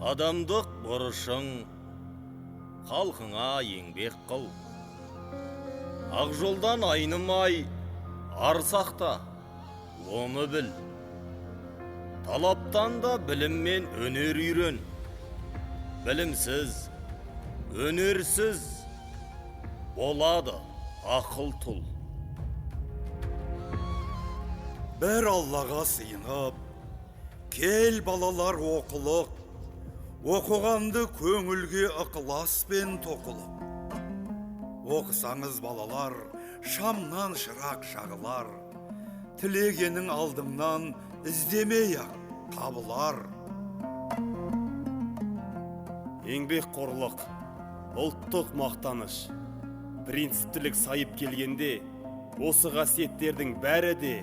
Адамдық борышың халқыңа еңбек қыл. Ақ жолдан айнымай ар сақта, оны біл. Талаптан да білім мен өнер үйрен. Білімсіз, өнерсіз болады ақыл тұл. Бір Аллаға сыйынып, кел балалар оқылық, оқығанды көңілге ықыласпен тоқылып. Оқысаңыз балалар, шамнан шырақ жағылар, тілегенің алдыңнан іздемей-ақ табылар. Еңбекқорлық, ұлттық мақтаныш, принциптілік сайып келгенде, осы қасиеттердің бәрі де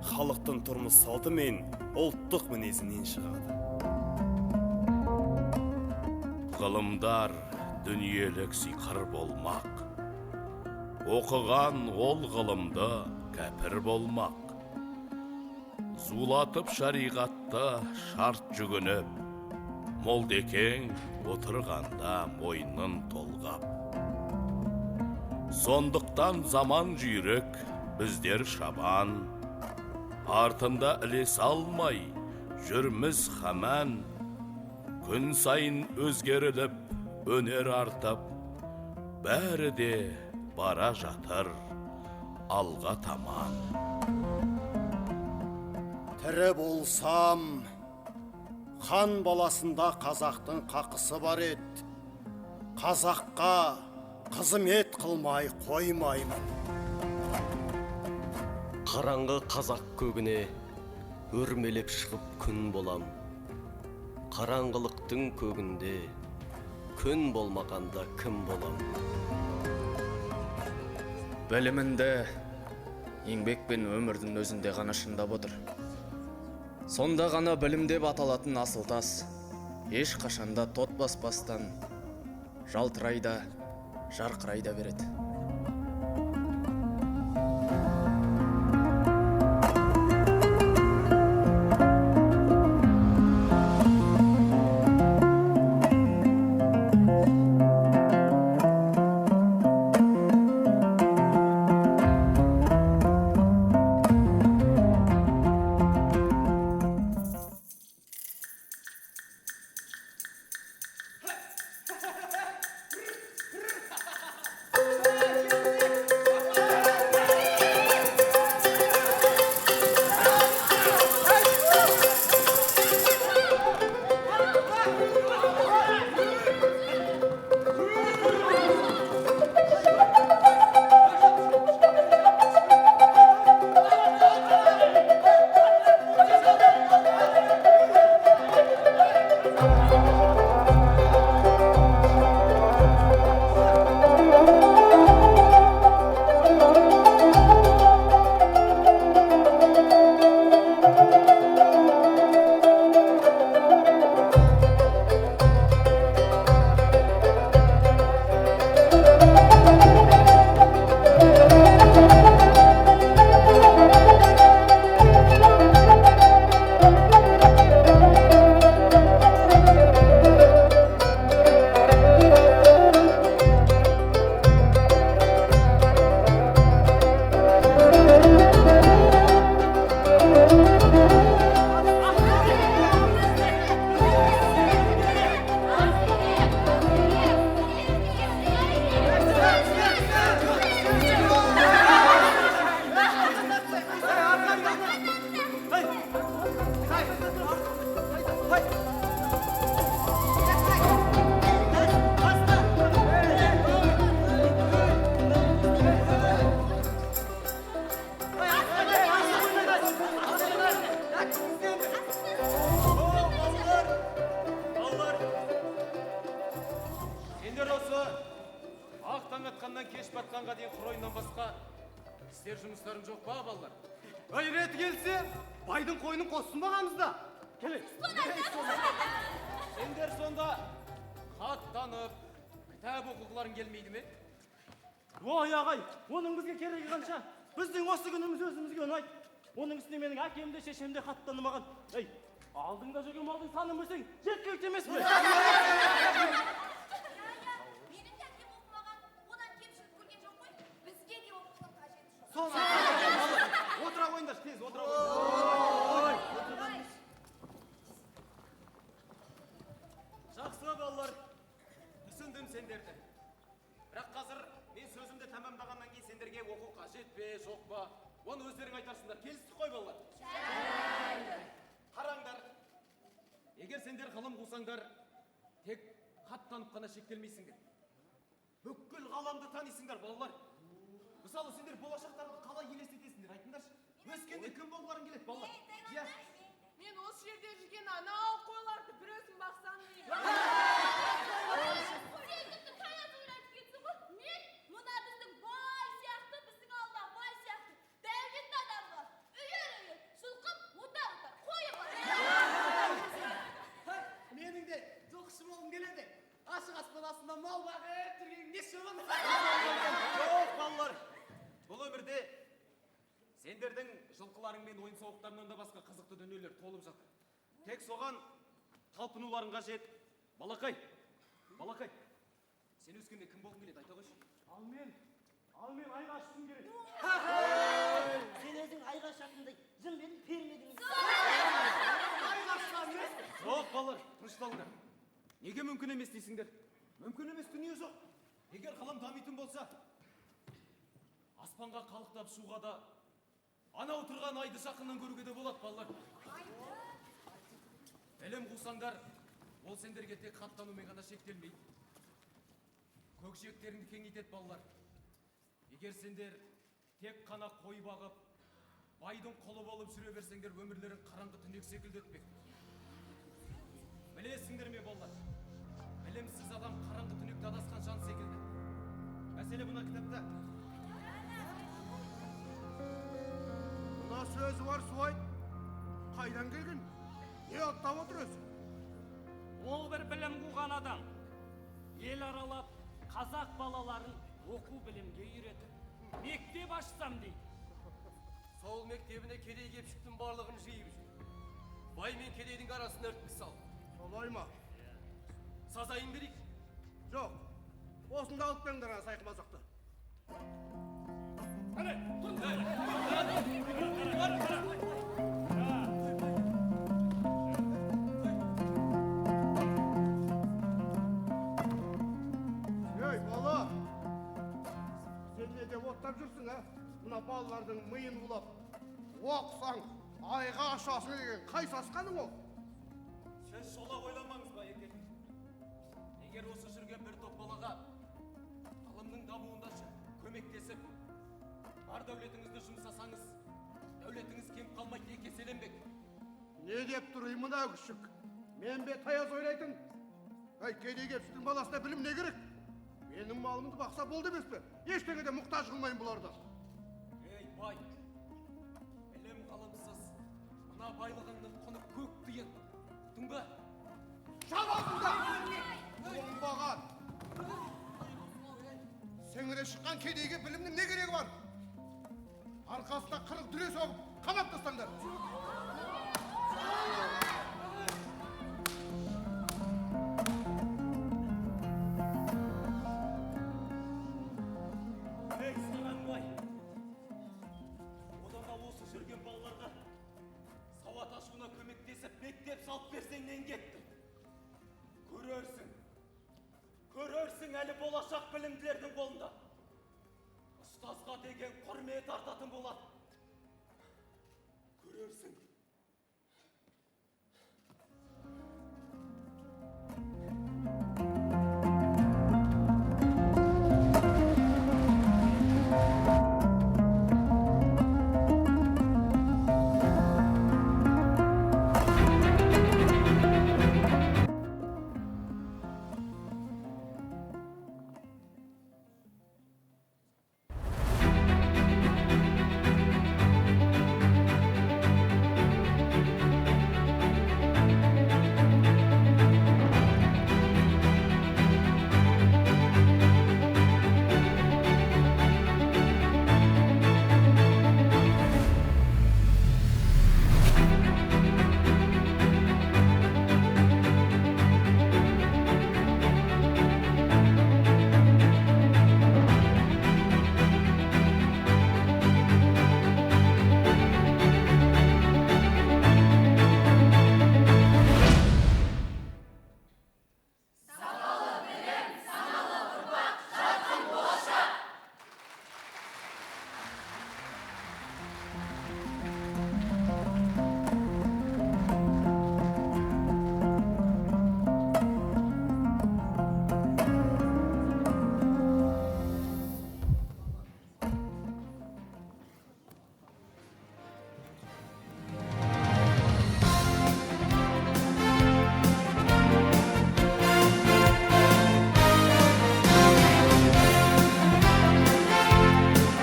халықтың тұрмыс салты мен ұлттық мінезінен шығады. Ғылымдар дүниелік сиқыр болмақ. Оқыған ол ғылымды кәпір болмақ. Зулатып шариғатты шарт жүгініп, молдекең отырғанда мойнын толғап. Сондықтан заман жүйрік, біздер шабан, артында ілесе алмай жүрміз хаман. Күн сайын өзгеріліп, өнер артып, бәрі де бара жатыр алға таман. Тірі болсам, хан баласында қазақтың қақысы бар еді. Қазаққа қызмет қылмай қоймаймын. Қараңғы қазақ көгіне өрмелеп шығып күн болам. Қараңғылықтың көгінде күн болмағанда кім болам? Білімінді еңбек пен өмірдің өзінде ғана шындап отыр. Сонда ғана білім деп аталатын асыл тас ешқашанда тот баспастан жалтырай да, жарқырай да береді. Жұмыстарың жоқ па, балалар? Ай, реті келсе, байдың қойының қоссын бағамыз да. Келе. Сендер сонда хат танып, кітап оқығыларың келмейді ме? Ой, ағай, оның бізге керегі қанша? Біздің осы күніміз өзімізге ұнайды. Оның үстіне менің әкем де, шешем де хат танымаған. Ей, Алдыңда жүрген малдың санын білсең, жеткілікті емес пе? Менің де әкем оқымаған, одан кемшілік көрген жоқ қой. Бізге де оқудың қажеті жоқ. Соны отыра қойыңдаршы, тез отыра қойыңдар. Жақсы балалар, түсіндім сендерді. Бірақ қазір мен сөзімді тәмамдағаннан кейін сендерге оқу қажет пе, жоқ па? Оны өздерің айтарсыңдар. Келістік қой, балалар. Қараңдар, егер сендер ғылым қусаңдар, тек хат танып қана шектелмейсіңдер. Бүкіл ғаламды танисыңдар, балалар. Мысалы, сендер болашақтарыңды қалай елестетесіңдер, айтыңдаршы. Өскенде кім болғыларың келеді, балалар? Иә. Мен осы жерде жүрген анау қойларды бір өзім бақсам деймін. Сен тіпті таяз ойланып кетсің ғой. Мен мына біздің бай сияқты, біздің ауылда бай сияқты дәулетті адам бар. Үйір-үйір, жылқым отар-отар, қойы бар. Менің де жылқышы болғым келеді. Ашық аспан астында мал бағып жүрген несі жаман. Жоқ, балалар. Бұл өмірде сендердің жылқыларың мен ойын сауықтарынан да басқа қызықты дүниелер толып жатыр. Тек соған талпынуларың қажет. Балақай, балақай, сен өскенде кім болғың келеді, айта қойшы. Ал мен айға ұшқым келеді. Сен өзің айға ұшатындай жын бе едің, пері ме едің? Айға ұшқан емес. Жоқ, балалар, тынышталыңдар. Неге мүмкін емес дейсіңдер? Мүмкін емес дүние жоқ. Егер ғылым дамитын болса, аспанға қалықтап ұшуға да, анау тұрған айды жақыннан көруге де болады, балалар. Білім қусаңдар, ол сендерге тек хат танумен ғана шектелмейді. Көкжиектеріңді кеңейтеді, балалар. Егер сендер тек қана қой бағып, байдың құлы болып жүре берсеңдер, өмірлерің қараңғы түнек секілді өтпек. Білесіңдер ме, балалар? Білімсіз адам қараңғы түнекте адасқан жан секілді. Мәселе мына кітапта. Мына сөзі бар суайт, қайдан келген? Не аттап отыр өзі? Ол бір білім қуған адам. Ел аралап, қазақ балаларын оқу білімге үйретіп, мектеп ашсам дейді. Сол мектебіне кедей кепшіктің барлығын жиып жүр. Бай мен кедейдің арасына іріткі салып. Солай ма? Сазайын берейік. Жоқ, осында алып беріңдер ана сайқымазақты. Әне, тұрыңдар. Ей, бала! Сен не деп оттап жүрсің, а? Мына балалардың миын улап, оқысаң, айға ұшасың деген қай сасқаның ол? Сіз шолақ ойламаңыз, байеке. Егер осы жүрген бір топ балаға ғылымның дамуында көмектесіп, бар дәулетіңізді жұмсасаңыз, дәулетіңіз кем қалмайды, екі еселенбек. Не деп тұр мына күшік? Мен бе таяз ойлайтын? Әй, кедей кепшіктің баласына білім не керек? Менің малымды бақса болды емес пе? Ештеңеде мұқтаж қылмаймын бұларды. Ей, бай, білім ғылымсыз, мына байлығыңның құны көк тиын. Ұқтың ба? Шап алдыңда! Оңбаған! Сеңіре шыққан кедейге білімнің не керегі бар? Арқасына 40 дүре соғып, қамап тастаңдар. Ей, саған бай! Одан да осы жүрген балаларға сауат ашуына көмектесіп, мектеп салып берсең нен кетті? Көрерсің, көрерсің әлі болашақ білімділердің қолында. Ұстазға деген құрмет артатын болады. Көрерсің.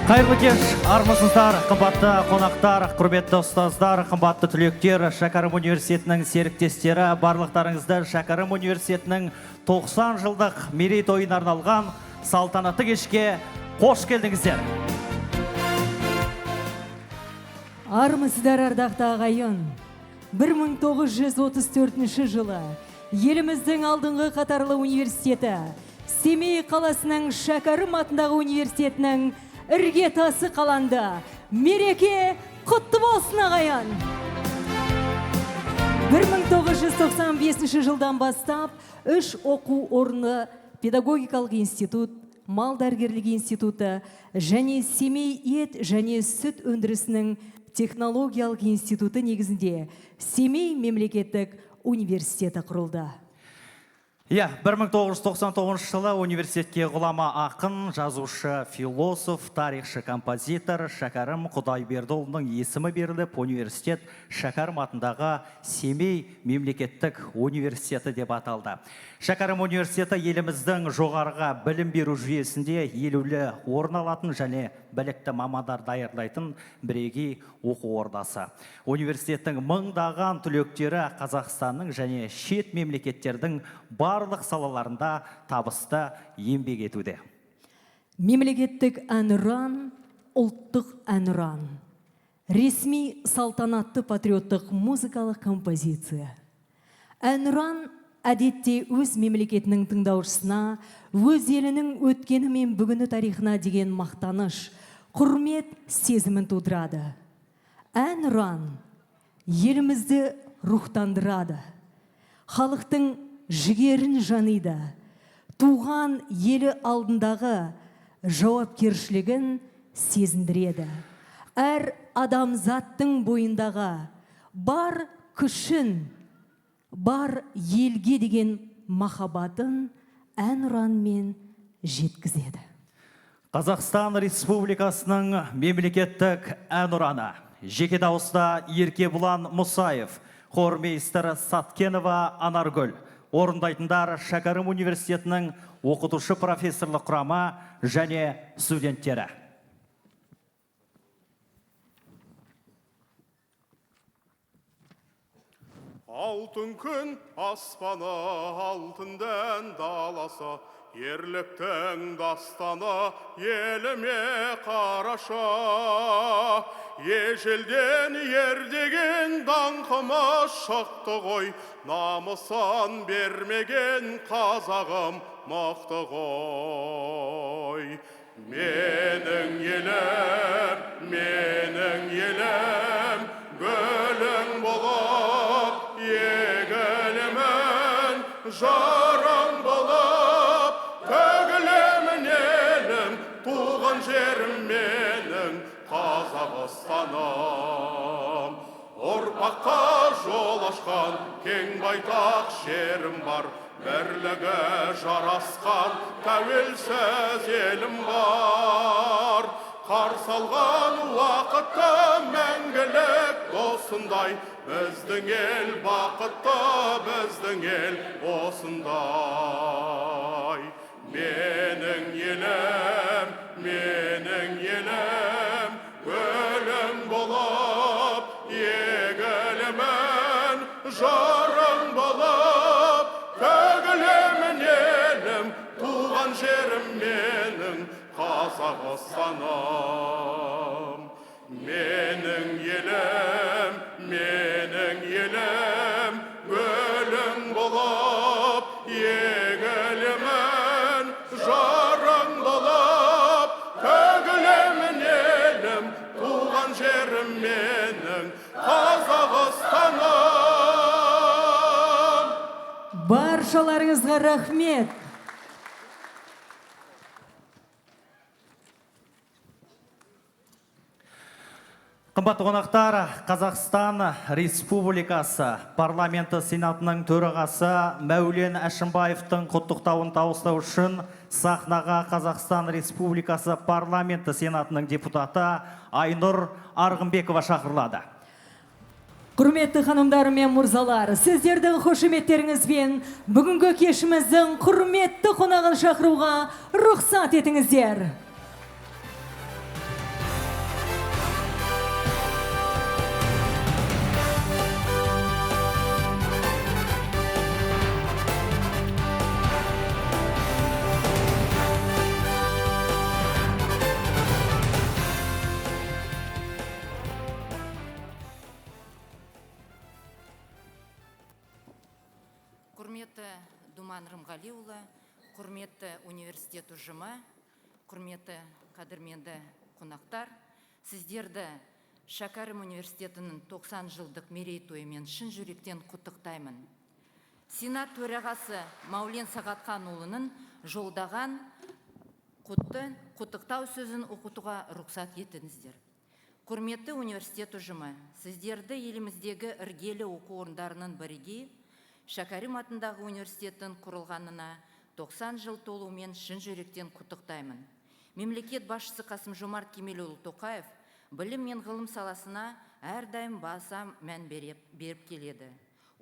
Қайырлы кеш, армысыздар, қымбатты қонақтар, құрметті ұстаздар, қымбатты түлектер, Шәкәрім университетінің серіктестері, барлықтарыңызды Шәкәрім университетінің 90 жылдық мерейтойына арналған салтанатты кешке қош келдіңіздер. Армысыздар, ардақты ағайын. 1934 жылы еліміздің алдыңғы қатарлы университеті Семей қаласының Шәкәрім атындағы университетінің іргетасы қаланды. Мереке құтты болсын, ағайын! 1995 жылдан бастап үш оқу орны: педагогикалық институт, мал дәрігерлігі институты және Семей ет және сүт өндірісінің технологиялық институты негізінде Семей мемлекеттік университеті құрылды. Иә, 1999 жылы университетке ғұлама ақын, жазушы, философ, тарихшы, композитор Шәкәрім Құдайбердіұлының есімі беріліп, университет Шәкәрім атындағы Семей мемлекеттік университеті деп аталды. Шәкәрім университеті еліміздің жоғарғы білім беру жүйесінде елеулі орын алатын және білікті мамандар даярлайтын бірегей оқу ордасы. Университеттің мыңдаған түлектері Қазақстанның және шет мемлекеттердің барлық салаларында табысты еңбек етуде. Мемлекеттік әнұран, ұлттық әнұран. Ресми салтанатты патриоттық музыкалық композиция. Әнұран әдетте өз мемлекетінің тыңдаушысына, өз елінің өткені мен бүгіні тарихына деген мақтаныш, құрмет сезімін тудырады. Әнұран елімізді рухтандырады, халықтың жігерін жаниды, туған елі алдындағы жауапкершілігін сезіндіреді. Әр адамзаттың бойындағы бар күшін, бар елге деген махаббатын әнұранмен жеткізеді. Қазақстан Республикасының мемлекеттік әнұраны. Жеке дауыста Еркебұлан Мұсаев, хормейстер Саткенова Анаргүл. Орындайтындар Шәкәрім университетінің оқытушы профессорлық құрамы және студенттері. Алтын күн аспаны, алтын дән даласы, ерліктің дастаны еліме қараша. Ежелден ер деген даңқымыз шықты ғой, намысын бермеген қазағым мықты ғой. Менің елім, менің елім, гүлің болып егілемін, жарың болып төгілемін елім, туған жерім менің Қазақстаным. Ұрпаққа жол ашқан кең байтақ жерім бар, бірлігі жарасқан тәуелсіз елім бар. Қарсы алған уақытты мәңгілік досындай, біздің ел бақытты, біздің ел осындай. Менің елім, менің елім, гүлің болып егілемін, жарың болып төгілемін елім, туған жерім менің Қазақстаным. Менің елім, менің елім, гүлің болып егілемін, жарың болып төгілемін елім, туған жерім менің Қазақстаным. Баршаларыңызға рахмет. Қымбатты қонақтар, Қазақстан Республикасы Парламенті Сенатының төрағасы Мәулен Әшімбаевтың құттықтауын дауыстау үшін сахнаға Қазақстан Республикасы Парламенті Сенатының депутаты Айнұр Арғынбекова шақырылады. Құрметті ханымдар мен мырзалар, сіздердің қошеметтеріңізбен бүгінгі кешіміздің құрметті қонағын шақыруға рұқсат етіңіздер. Нұрлан Рымғалиұлы, құрметті университет ұжымы, құрметті қадірменді қонақтар, сіздерді Шәкәрім университетінің 90 жылдық мерейтойымен шын жүректен құттықтаймын. Сенат төрағасы Маулен Сағатханұлының жолдаған құттықтау сөзін оқытуға рұқсат етіңіздер. Құрметті университет ұжымы, сіздерді еліміздегі іргелі оқу орындарының бірегей Шәкәрім атындағы университеттің құрылғанына 90 жыл толуымен шын жүректен құттықтаймын. Мемлекет басшысы Қасым-Жомарт Кемелұлы Тоқаев білім мен ғылым саласына әрдайым баса мән беріп келеді.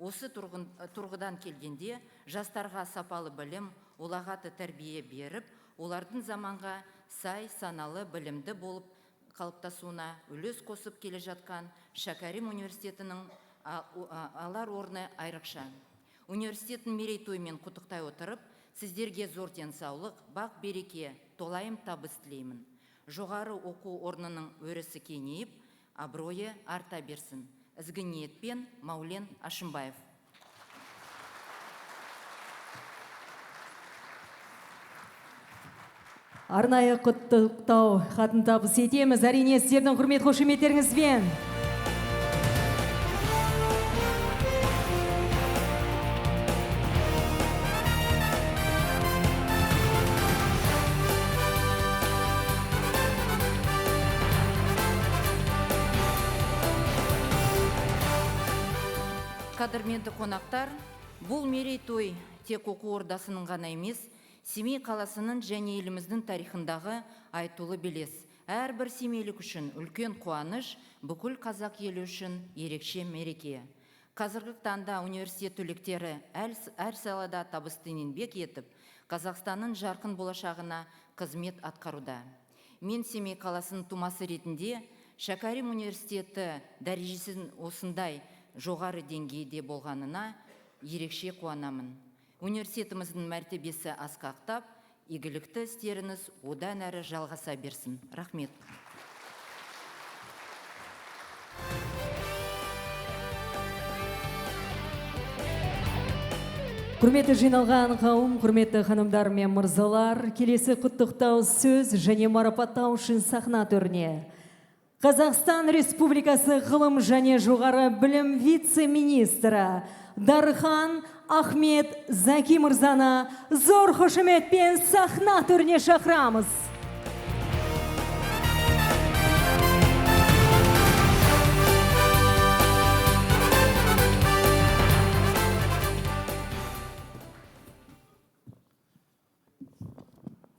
Осы тұрғыдан келгенде жастарға сапалы білім, ұлағатты тәрбие беріп, олардың заманға сай саналы білімді болып қалыптасуына үлес қосып келе жатқан Шәкәрім университетінің алар орны айрықша. Университеттің мерейтойымен құттықтай отырып, сіздерге зор денсаулық, бақ береке, толайым табыс тілеймін. Жоғары оқу орнының өрісі кеңейіп, абыройы арта берсін. Ізгі ниетпен Маулен Ашимбаев. Арнайы құттықтау хатын табыс етеміз. Әрине, сіздердің құрмет қошеметтеріңізбен. Қадірменді қонақтар, бұл мерейтой тек оқу ордасының ғана емес, Семей қаласының және еліміздің тарихындағы айтулы белес. Әрбір семейлік үшін үлкен қуаныш, бүкіл қазақ елі үшін ерекше мереке. Қазіргі таңда университет түлектері әр салада табысты еңбек етіп, Қазақстанның жарқын болашағына қызмет атқаруда. Мен Семей қаласының тумасы ретінде Шәкәрім университеті дәрежесінің осындай жоғары деңгейде болғанына ерекше қуанамын. Университетіміздің мәртебесі асқақтап, игілікті істеріңіз одан әрі жалғаса берсін. Рахмет. Құрметті жиналған қауым, құрметті ханымдар мен мырзалар, келесі құттықтау сөз және марапаттау үшін сахна төріне Қазақстан Республикасы ғылым және жоғары білім вице-министрі Дархан Ахмет Заки мырзаны зор қошеметпен сахна төріне шақырамыз.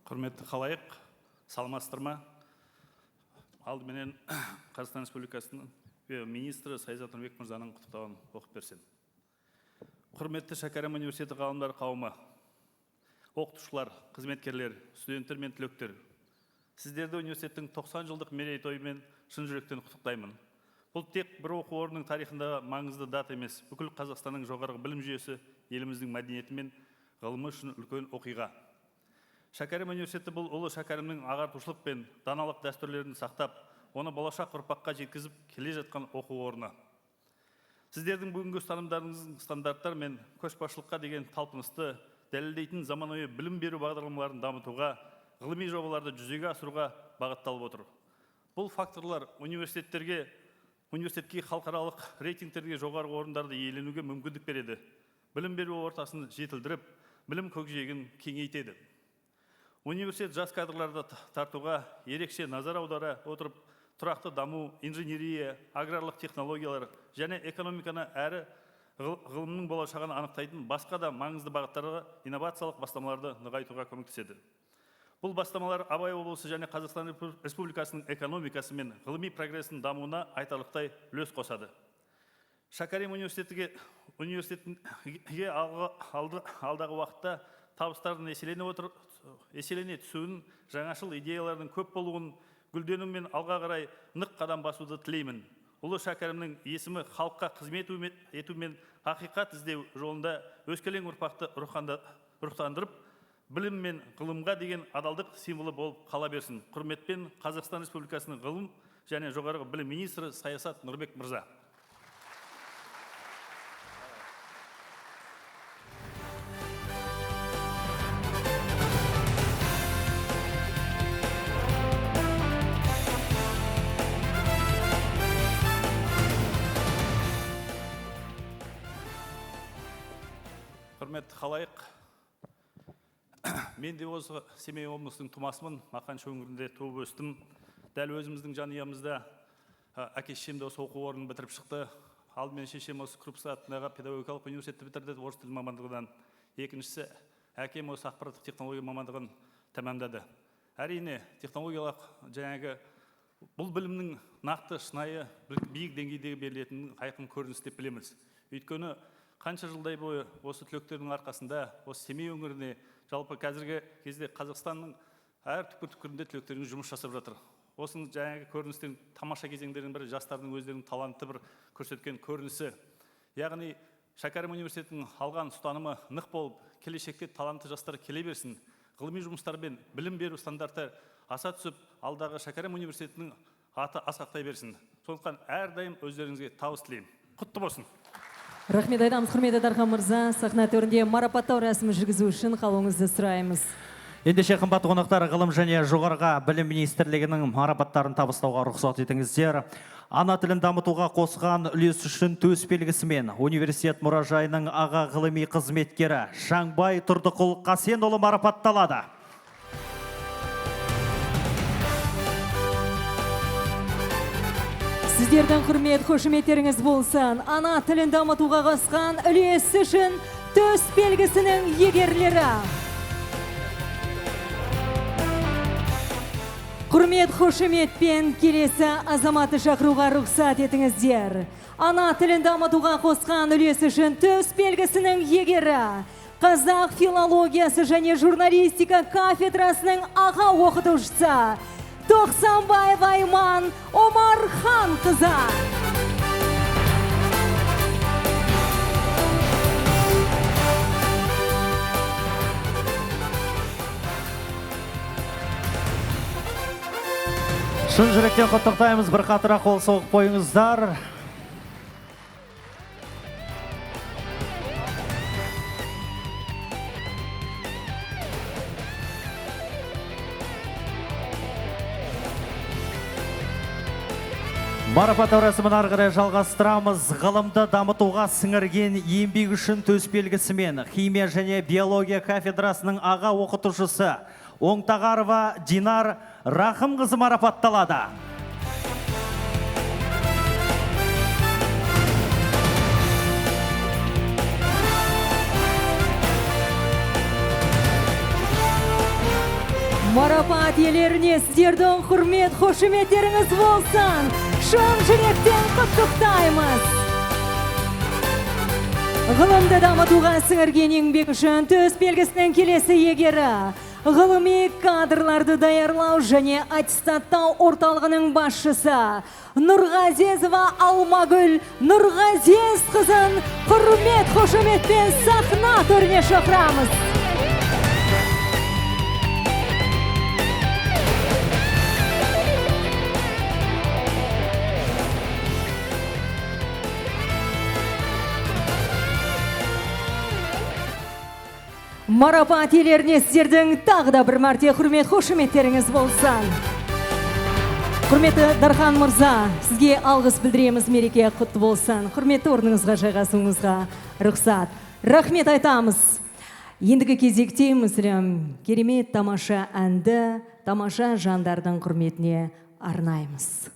Құрметті халайық, саламатсыздар ма? Алдыменен Қазақстан Республикасының министрі Саясат Нұрбек мырзаның құттықтауын оқып берсем. Құрметті Шәкәрім университеті ғалымдар қауымы, оқытушылар, қызметкерлер, студенттер мен түлектер, сіздерді университеттің 90 жылдық мерейтойымен шын жүректен құттықтаймын. Бұл тек бір оқу орнының тарихындағы маңызды дата емес, бүкіл Қазақстанның жоғарғы білім жүйесі, еліміздің мәдениеті мен ғылымы үшін үлкен оқиға. Шәкәрім университеті бұл ұлы Шәкәрімнің ағартушылық пен даналық дәстүрлерін сақтап, оны болашақ ұрпаққа жеткізіп келе жатқан оқу орны. Сіздердің бүгінгі ұстанымдарыңыздың стандарттар мен көшбасшылыққа деген талпынысты дәлелдейтін заманауи білім беру бағдарламаларын дамытуға, ғылыми жобаларды жүзеге асыруға бағытталып отыр. Бұл факторлар университетке халықаралық рейтингтерге жоғары орындарды иеленуге мүмкіндік береді. Білім беру ортасын жетілдіріп, білім көкжиегін кеңейтеді. Университет жас кадрларды тартуға ерекше назар аудара отырып, тұрақты даму, инженерия, аграрлық технологиялар және экономиканы әрі ғылымның болашағын анықтайтын басқа да маңызды бағыттарға инновациялық бастамаларды нығайтуға көмектеседі. Бұл бастамалар Абай облысы және Қазақстан Республикасының экономикасы мен ғылыми прогресінің дамуына айтарлықтай үлес қосады. Шәкәрім университетіне алдағы уақытта табыстардың еселене түсуін, жаңашыл идеялардың көп болуын, гүлдену мен алға қарай нық қадам басуды тілеймін. Ұлы Шәкәрімнің есімі халыққа қызмет ету мен ақиқат іздеу жолында өскелең ұрпақты рухтандырып, білім мен ғылымға деген адалдық символы болып қала берсін. Құрметпен, Қазақстан Республикасының ғылым және жоғарғы білім министрі Саясат Нұрбек мырза. Құрметті халайық, мен де осы Семей облысының тумасымын, Мақаншы өңірінде туып өстім. Дәл өзіміздің жанұямызда әке шешем де осы оқу орнын бітіріп шықты. Алдымен шешем осы Крупса атындағы педагогикалық университетті бітірді, орыс тілі мамандығынан. Екіншісі, әкем осы ақпараттық технология мамандығын тәмамдады. Әрине, технологиялық жаңағы бұл білімнің нақты шынайы биік деңгейдегі берілетінін айқын көрініс деп білеміз. Өйткені қанша жылдай бойы осы түлектердің арқасында осы Семей өңіріне, жалпы қазіргі кезде Қазақстанның әр түкпір-түкпірінде түлектердің жұмыс жасап жатыр. Осының жаңағы көріністердің тамаша кезеңдерінің бірі жастардың өздерінің талантты бір көрсеткен көрінісі. Яғни Шәкәрім университетінің алған ұстанымы нық болып, келешекте талантты жастар келе берсін. Ғылыми жұмыстармен білім беру стандарты аса түсіп, алдағы Шәкәрім университетінің аты асқақтай берсін. Сондықтан әрдайым өздеріңізге табыс тілеймін. Құтты болсын. Рахмет айтамыз, құрметті Дархан мырза. Сахна төрінде марапаттау рәсімін жүргізу үшін қалуыңызды сұраймыз. Ендеше, қымбатты қонақтар, Ғылым және жоғарғы білім министрлігінің марапаттарын табыстауға рұқсат етіңіздер. Ана тілін дамытуға қосқан үлес үшін төс белгісімен университет мұражайының аға ғылыми қызметкері Жаңбай Тұрдықұл Қасенұлы марапатталады. Сіздердің құрмет қошеметтеріңіз болсын. Ана тілін дамытуға қосқан үлес үшін төс белгісінің иегерлері. Құрмет қошеметпен келесі азаматты шақыруға рұқсат етіңіздер. Ана тілін дамытуға қосқан үлесі үшін төс белгісінің иегері, қазақ филологиясы және журналистика кафедрасының аға оқытушысы Тоқсанбаева Айман Омархан қызы. Шын жүректен құттықтаймыз, бір қатыра қол соғып қойыңыздар. Марапаттау рәсімін ары қарай жалғастырамыз. Ғылымды дамытуға сіңірген еңбек үшін төс белгісімен химия және биология кафедрасының аға оқытушысы Оңтағарова Динар Рахымқызы марапатталады. Марапат иелеріне сіздердің құрмет қошеметтеріңіз болсын. Шын жүректен құттықтаймыз. Ғылымды дамытуға сіңірген еңбек үшін төс белгісінің келесі иегері, ғылыми кадрларды даярлау және аттестаттау орталығының басшысы Нұрғазезова Алмагүл Нұрғазез қызын құрмет қошеметпен сахна төріне шақырамыз. Марапат иелеріне сіздердің тағы да бір мәрте құрмет қошеметтеріңіз болсын. Құрметті Дархан мырза, сізге алғыс білдіреміз, мереке құтты болсын. Құрметті орныңызға жайғасуыңызға рұқсат. Рахмет айтамыз. Ендігі кезекте Мүсілім керемет тамаша әнді тамаша жандардың құрметіне арнаймыз.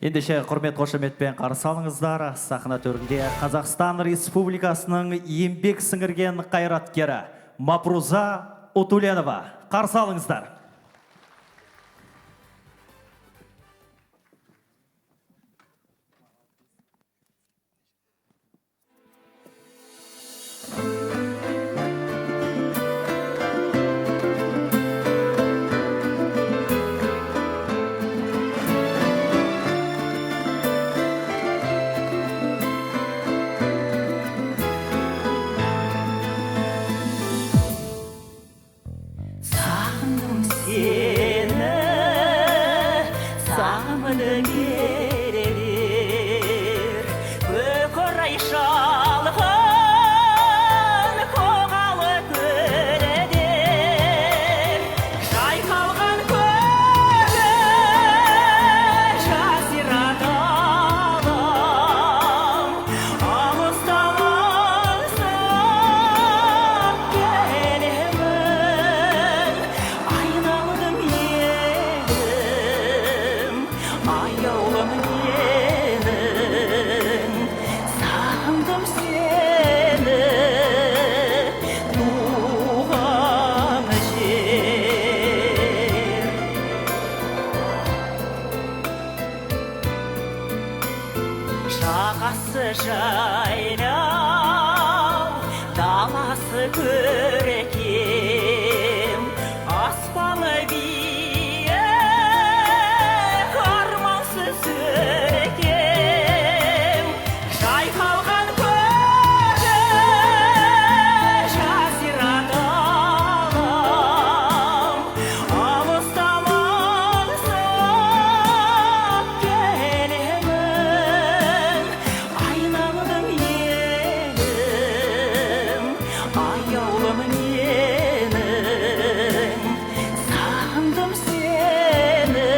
Ендеше құрмет қошеметпен қарсы алыңыздар. Сахна төрінде Қазақстан Республикасының еңбек сіңірген қайраткері Мапруза Утуленова. Қарсы алыңыздар. Алыстамансың. Жағасы жайлау, даласы көркем, аспаны биік, армансыз өркем. Жайқалған көгі жазира далам, алыстан аңсап келемін. Айналдым елім, аяулым менің, сағындым сені,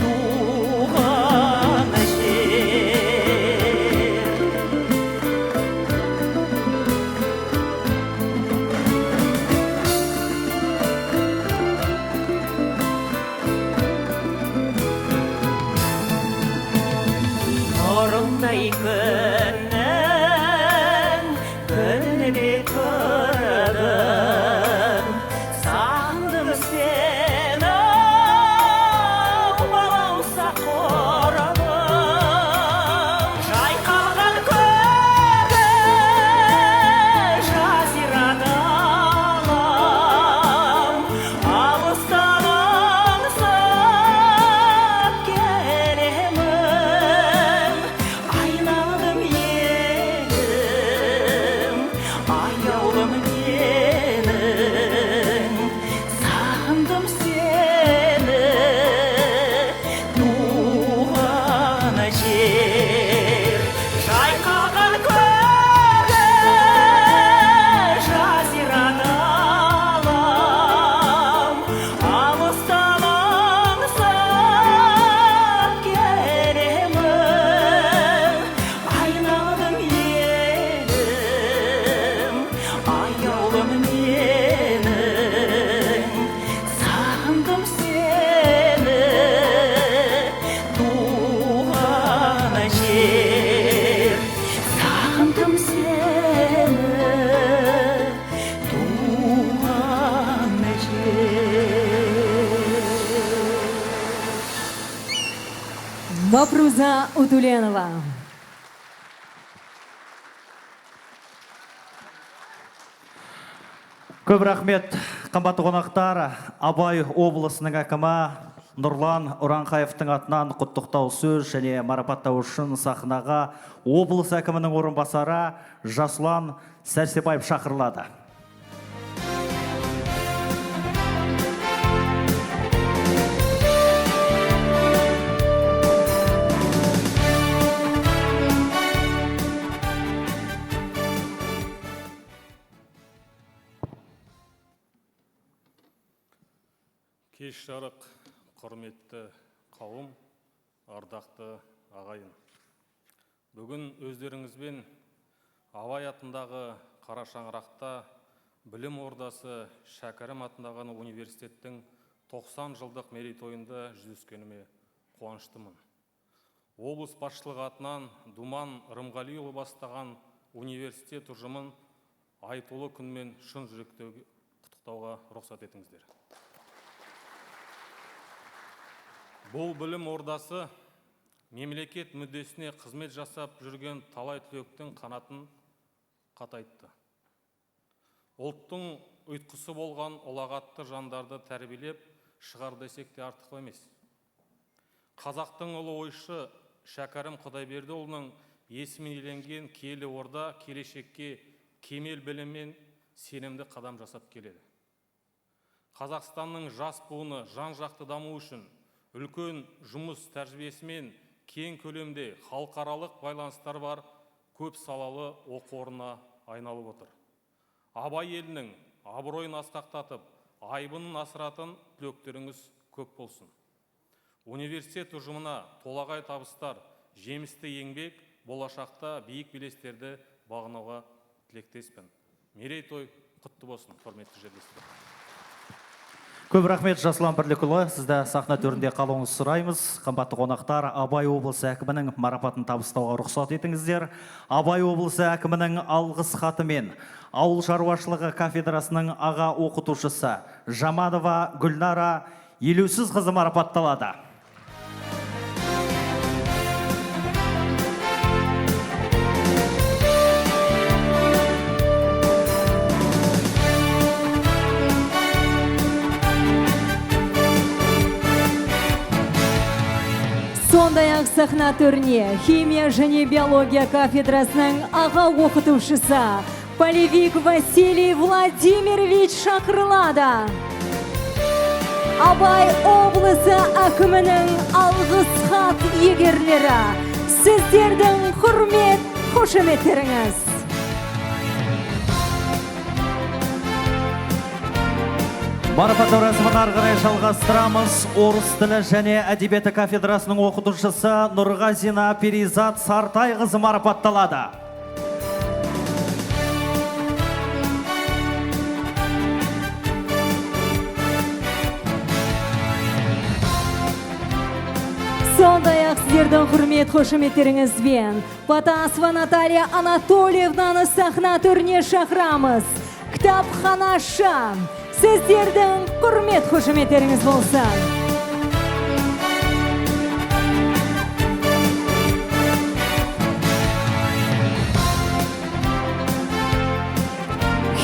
туған жер. Нұрындай күннің күніне кірдің, сағындым сені, балауса құрбым. Жайқалған көгі жазира далам, алыстан аңсап келемін. Айналдым елім, аяулым менің, сағындым сені, туған жер. Жайқалған көгі жазира далам, алыстан аңсап келемін. Айналдым елім, аяулым менің, сағындым сені, туған жер. Сағындым сені, туған жер. Мапруза Утуленова. Көп рахмет, қымбатты қонақтар. Абай облысының әкімі Нұрлан Ұранқаевтың атынан құттықтау сөз және марапаттау үшін сахнаға облыс әкімінің орынбасары Жасұлан Сәрсебаев шақырылады. Кеш жарық, құрметті қауым, ардақты ағайын. Бүгін өздеріңізбен Абай атындағы қара шаңырақта білім ордасы Шәкәрім атындағы университеттің 90 жылдық мерейтойында жүздескеніме қуаныштымын. Облыс басшылығы атынан Думан Рымғалиұлы бастаған университет ұжымын айтулы күнмен шын жүректен құттықтауға рұқсат етіңіздер. Бұл білім ордасы мемлекет мүддесіне қызмет жасап жүрген талай түлектің қанатын қатайтты. Ұлттың ұйтқысы болған ұлағатты жандарды тәрбиелеп шығар десек те артық емес. Қазақтың ұлы ойшы Шәкәрім Құдайбердіұлының есімін иеленген киелі орда келешекке кемел біліммен сенімді қадам жасап келеді. Қазақстанның жас буыны жан-жақты даму үшін үлкен жұмыс тәжірибесімен кең көлемде халықаралық байланыстар бар көп салалы оқу орнына айналып отыр. Абай елінің абыройын асқақтатып, айбынын асыратын түлектеріңіз көп болсын. Университет ұжымына толағай табыстар, жемісті еңбек, болашақта биік белестерді бағынуға тілектеспін. Мерейтой құтты болсын, құрметті жерлестер. Көп рахмет, Жасұлан Бірлікұлы, сізді сахна төрінде қалуыңызды сұраймыз. Қымбатты қонақтар, Абай облысы әкімінің марапатын табыстауға рұқсат етіңіздер. Абай облысы әкімінің алғыс хатымен ауыл шаруашылығы кафедрасының аға оқытушысы Жаманова Гүлнара Елеусіз қызы марапатталады. Сондай-ақ сахна төріне химия және биология кафедрасының аға оқытушысы Полевик Василий Владимирович шақырылады. Абай облысы әкімінің алғыс хат иегерлері, сіздердің құрмет қошеметтеріңіз. Марапаттау рәсімін ары қарай жалғастырамыз. Орыс тілі және әдебиеті кафедрасының оқытушысы Нұрғазина Перизат Сартайқызы марапатталады. Сондай-ақ сіздердің құрмет қошеметтеріңізбен Батасова Наталья Анатольевнаны сахна төріне шақырамыз. Кітапханашы, сіздердің құрмет қошеметтеріңіз болсын.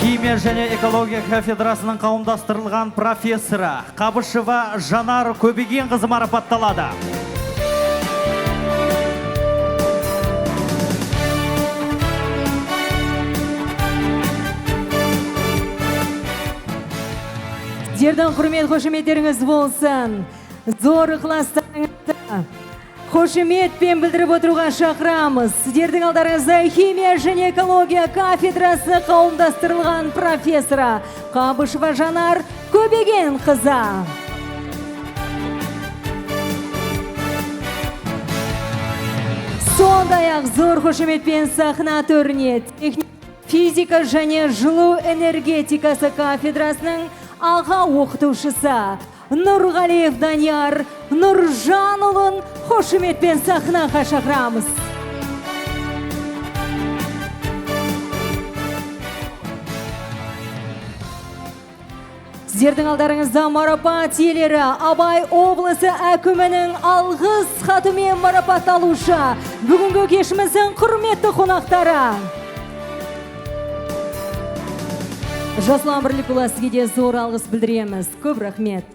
Химия және экология кафедрасының қауымдастырылған профессоры Қабышева Жанар Көбегенқызы марапатталады. Сіздердің құрмет қошеметтеріңіз болсын. Зор ықыластарыңызды қошеметпен білдіріп отыруға шақырамыз. Сіздердің алдарыңызда химия және экология кафедрасы қауымдастырылған профессоры Қабышева Жанар Көбегенқызы. Сондай-ақ зор қошеметпен сахна төріне физика және жылу энергетикасы кафедрасының аға оқытушысы Нұрғалиев Данияр Нұржанұлын қошеметпен сахнаға шақырамыз. Сіздердің алдарыңызда марапат иелері Абай облысы әкімінің алғыс хатымен марапатталушы бүгінгі кешіміздің құрметті қонақтары. Жасұлан Бірлікұлы, сізге де зор алғыс білдіреміз. Көп рахмет.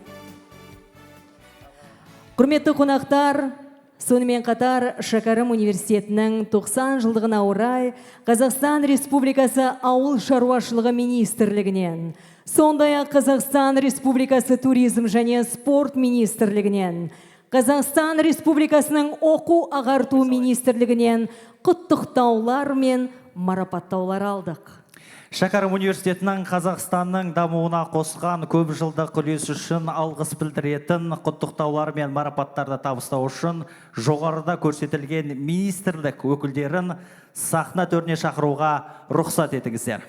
Құрметті қонақтар, сонымен қатар Шәкәрім университетінің 90 жылдығына орай Қазақстан Республикасы Ауыл шаруашылығы министрлігінен, сондай-ақ Қазақстан Республикасы Туризм және Спорт министрлігінен, Қазақстан Республикасының Оқу ағарту министрлігінен құттықтаулар мен марапаттаулар алдық. Шәкәрім университетінің Қазақстанның дамуына қосқан көп жылдық үлесі үшін алғыс білдіретін құттықтаулар мен марапаттарды табыстау үшін жоғарыда көрсетілген министрлік өкілдерін сахна төріне шақыруға рұқсат етіңіздер.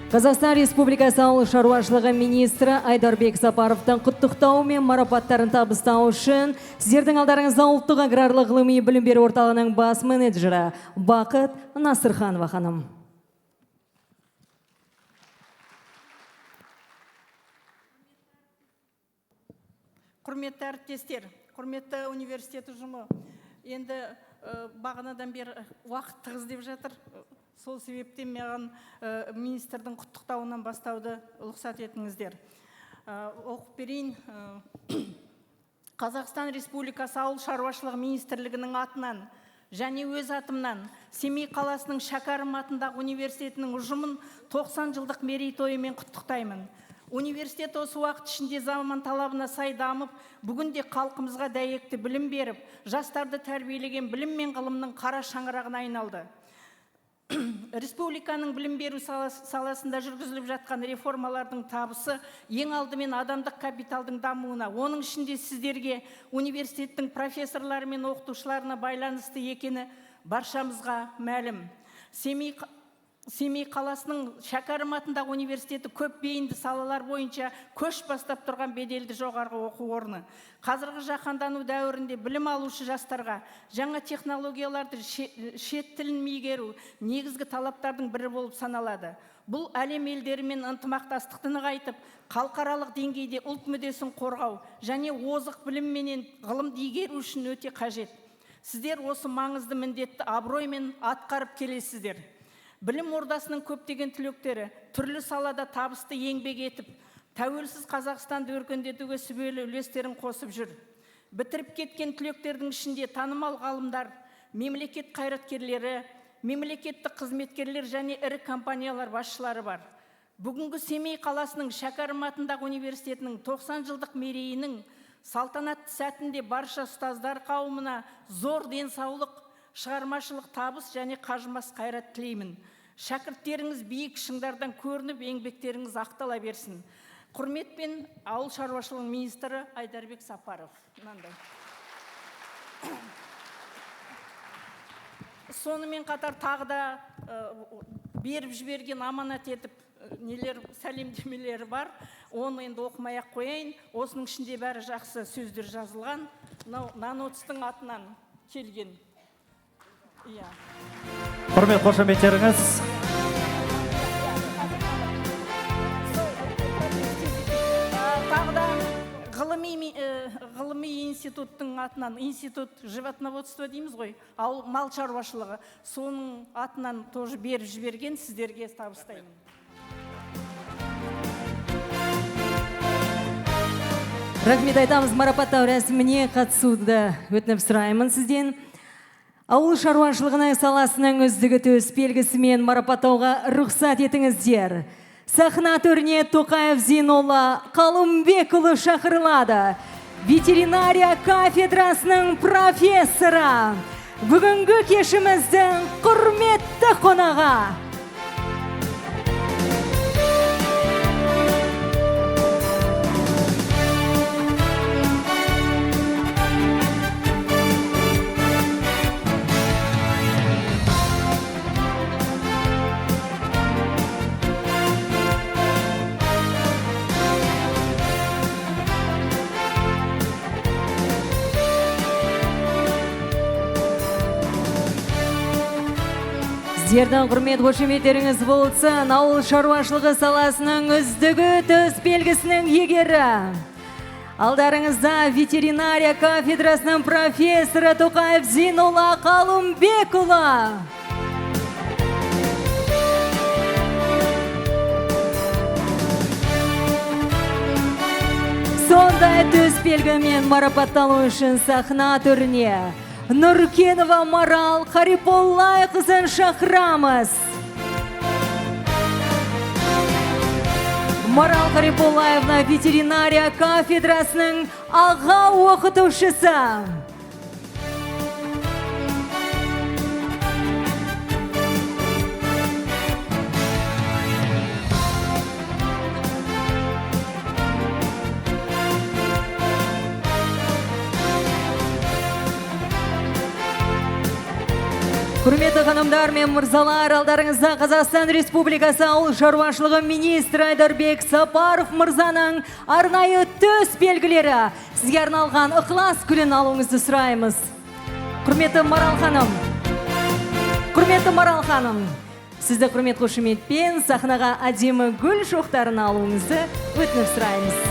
Қазақстан Республикасы Ауыл шаруашылығы министрі Айдарбек Сапаровтың құттықтауы мен марапаттарын табыстау үшін сіздердің алдарыңызда ұлттық аграрлық ғылыми білім беру орталығының бас менеджері Бақыт Насырханова ханым. Құрметті әріптестер, құрметті университет ұжымы, енді бағанадан бері уақыт тығыз деп жатыр. Сол себептен маған министрдің құттықтауынан бастауды рұқсат етіңіздер. Оқып берейін. Қазақстан Республикасы Ауыл шаруашылығы министрлігінің атынан және өз атымнан Семей қаласының Шәкәрім атындағы университетінің ұжымын 90 жылдық мерейтойымен құттықтаймын. Университет осы уақыт ішінде заман талабына сай дамып, бүгінде халқымызға дәйекті білім беріп, жастарды тәрбиелеген білім мен ғылымның қара шаңырағына айналды. Республиканың білім беру саласында жүргізіліп жатқан реформалардың табысы ең алдымен адамдық капиталдың дамуына, оның ішінде сіздерге университеттің профессорлары мен оқытушыларына байланысты екені баршамызға мәлім. Семей қаласының Шәкәрім атындағы университеті көп бейінді салалар бойынша көш бастап тұрған беделді жоғарғы оқу орны. Қазіргі жаһандану дәуірінде білім алушы жастарға жаңа технологияларды, шет тілін меңгеру негізгі талаптардың бірі болып саналады. Бұл әлем елдерімен ынтымақтастықты нығайтып, халықаралық деңгейде ұлт мүддесін қорғау және озық білім менен ғылымды игеру үшін өте қажет. Сіздер осы маңызды міндетті абыроймен атқарып келесіздер. Білім ордасының көптеген түлектері түрлі салада табысты еңбек етіп, тәуелсіз Қазақстанды өркендетуге сүбелі үлестерін қосып жүр. Бітіріп кеткен түлектердің ішінде танымал ғалымдар, мемлекет қайраткерлері, мемлекеттік қызметкерлер және ірі компаниялар басшылары бар. Бүгінгі Семей қаласының Шәкәрім атындағы университетінің 90 жылдық мерейінің салтанатты сәтінде барша ұстаздар қауымына зор денсаулық, шығармашылық табыс және қажымас қайрат тілеймін. Шәкірттеріңіз биік шыңдардан көрініп, еңбектеріңіз ақтала берсін. Құрметпен, ауыл шаруашылығы министрі Айдарбек Сапаров. Мынандай. Сонымен қатар тағы да беріп жіберген аманат етіп нелер сәлемдемелері бар. Оны енді оқымай ақ қояйын. Осының ішінде бәрі жақсы сөздер жазылған. Мынау Наноцтың атынан келген. Иә. Құрмет қошеметтеріңіз. Тағы да ғылыми институттың атынан, институт животноводства дейміз ғой, ал мал шаруашылығы, соның атынан тоже беріп жіберген, сіздерге табыстаймын. Рахмет айтамыз, марапаттау рәсіміне қатысуды өтініп сұраймын сізден. Ауыл шаруашылығының саласының үздігі төс белгісімен марапаттауға рұқсат етіңіздер. Сахна төріне Тоқаев Зейнолла Қалымбекұлы шақырылады. Ветеринария кафедрасының профессоры. Бүгінгі кешіміздің құрметті қонағы. Сіздердің құрмет қошеметтеріңіз болсын, ауыл шаруашылығы саласының үздігі төс белгісінің иегері. Алдарыңызда ветеринария кафедрасының профессоры Тоқаев Зейнолла Қалымбекұлы. Сондай төс белгімен марапатталу үшін сахна төріне Нұркенова Марал Қариполлайқызын шақырамыз. Марал Қариполлаевна ветеринария кафедрасының аға оқытушысы. Құрметті ханымдар мен мырзалар, алдарыңызда Қазақстан Республикасы Ауыл шаруашылығы министрі Айдарбек Сапаров мырзаның арнайы төс белгілері. Сізге арналған ықылас гүлін алуыңызды сұраймыз. Құрметті Марал ханым, құрметті Марал ханым, сізді құрмет қошеметпен сахнаға әдемі гүл шоқтарын алуыңызды өтініп сұраймыз.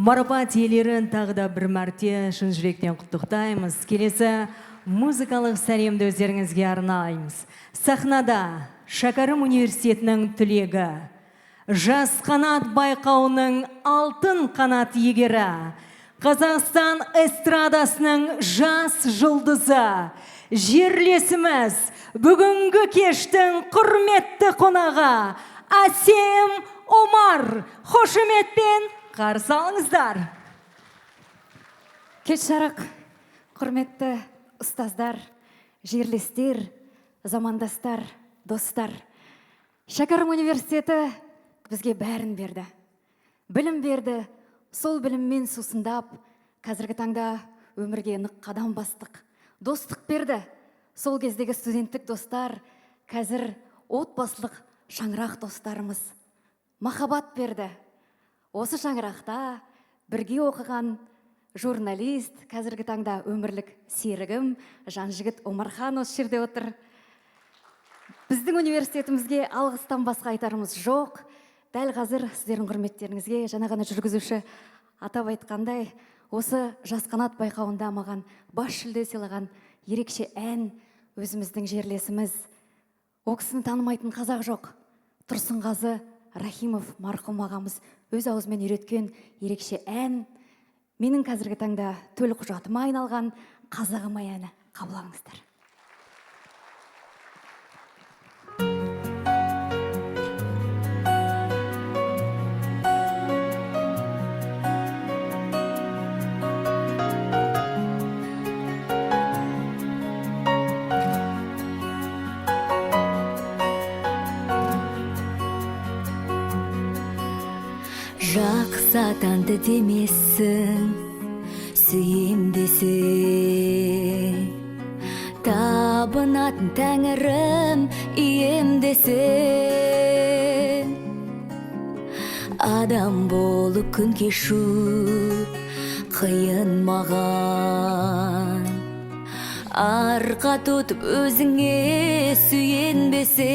Марапат иелерін тағы да бір мәрте шын жүректен құттықтаймыз. Келесі музыкалық сәлемді өздеріңізге арнаймыз. Сахнада Шәкәрім университетінің түлегі, Жас қанат байқауының алтын қанат иегері, Қазақстан эстрадасының жас жұлдызы, жерлесіміз, бүгінгі кештің құрметті қонағы Әсем Омар. Қошеметпен қарсы алыңыздар. Кеш жарық, құрметті ұстаздар, жерлестер, замандастар, достар. Шәкәрім университеті бізге бәрін берді. Білім берді, сол біліммен сусындап, қазіргі таңда өмірге нық қадам бастық. Достық берді, сол кездегі студенттік достар, қазір отбасылық шаңырақ достарымыз. Махаббат берді. Осы шаңырақта бірге оқыған журналист, қазіргі таңда өмірлік серігім Жанжігіт Омархан осы жерде отыр. Біздің университетімізге алғыстан басқа айтарымыз жоқ. Дәл қазір сіздердің құрметтеріңізге жаңа ғана жүргізуші атап айтқандай, осы Жас қанат байқауында маған бас жүлде сыйлаған ерекше ән, өзіміздің жерлесіміз, ол кісіні танымайтын қазақ жоқ, Тұрсынғазы Рахимов марқұм ағамыз өз аузымен үйреткен ерекше ән, менің қазіргі таңда төл құжатыма айналған «Қазағым ай» әні. Қабыл алыңыздар. Жақсы атанды демессің, сүйем десең, табынатын тәңірім ием десең, адам болып күн кешу қиын маған, арқа тұтып өзіңе сүйенбесең.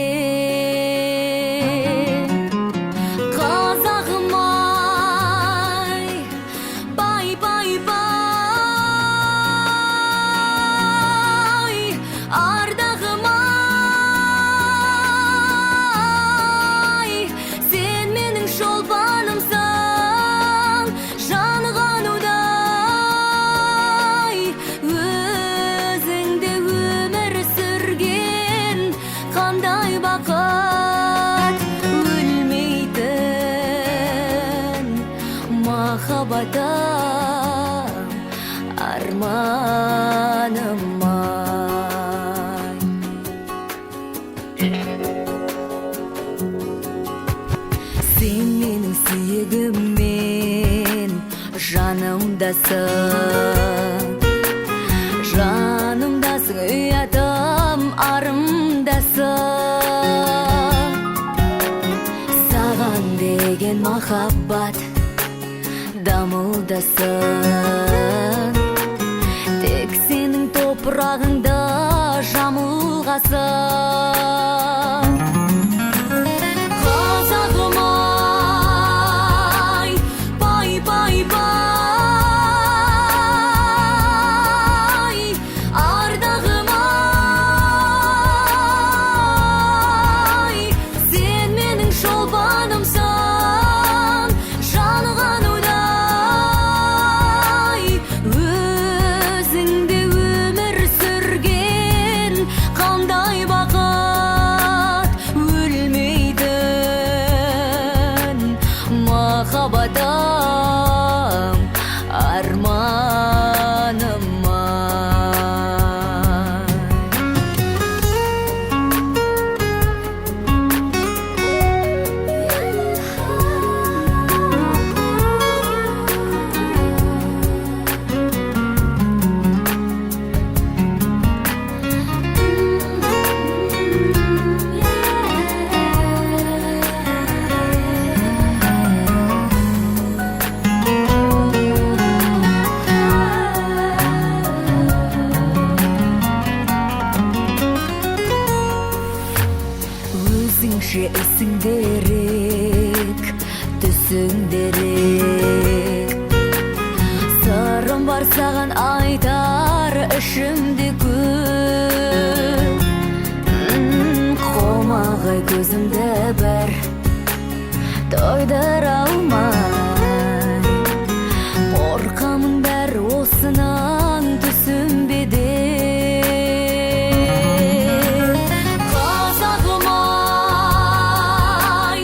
Қазағым ай, бай, бай, бай, ардағым ай, сен менің шолпанымсың, жанған удай, өзіңде өмір сүрген қандай бақыт, өлмейтін махаббатым, арманым ай. Сен менің сүйегім мен жанымдасың, жанымдасың, ұятым, арымдасың, саған деген махаббат дамылдасын, тек сенің топырағыңда жамылғасын. Қазағым ай, бай, бай, бай, ардағым ай, сен менің шолпанымсың, жанған удай, өзіңде өмір сүрген қандай бақыт, өлмейтін махаббатым, арманым ай. Өзіңше ісің дерек, түсің дерек, сырым бар саған айтар ішімде көп. Қомағай көзімді бір тойдыра алмай, қорқамын бәрі осының түсім бе деп. Қазағым ай,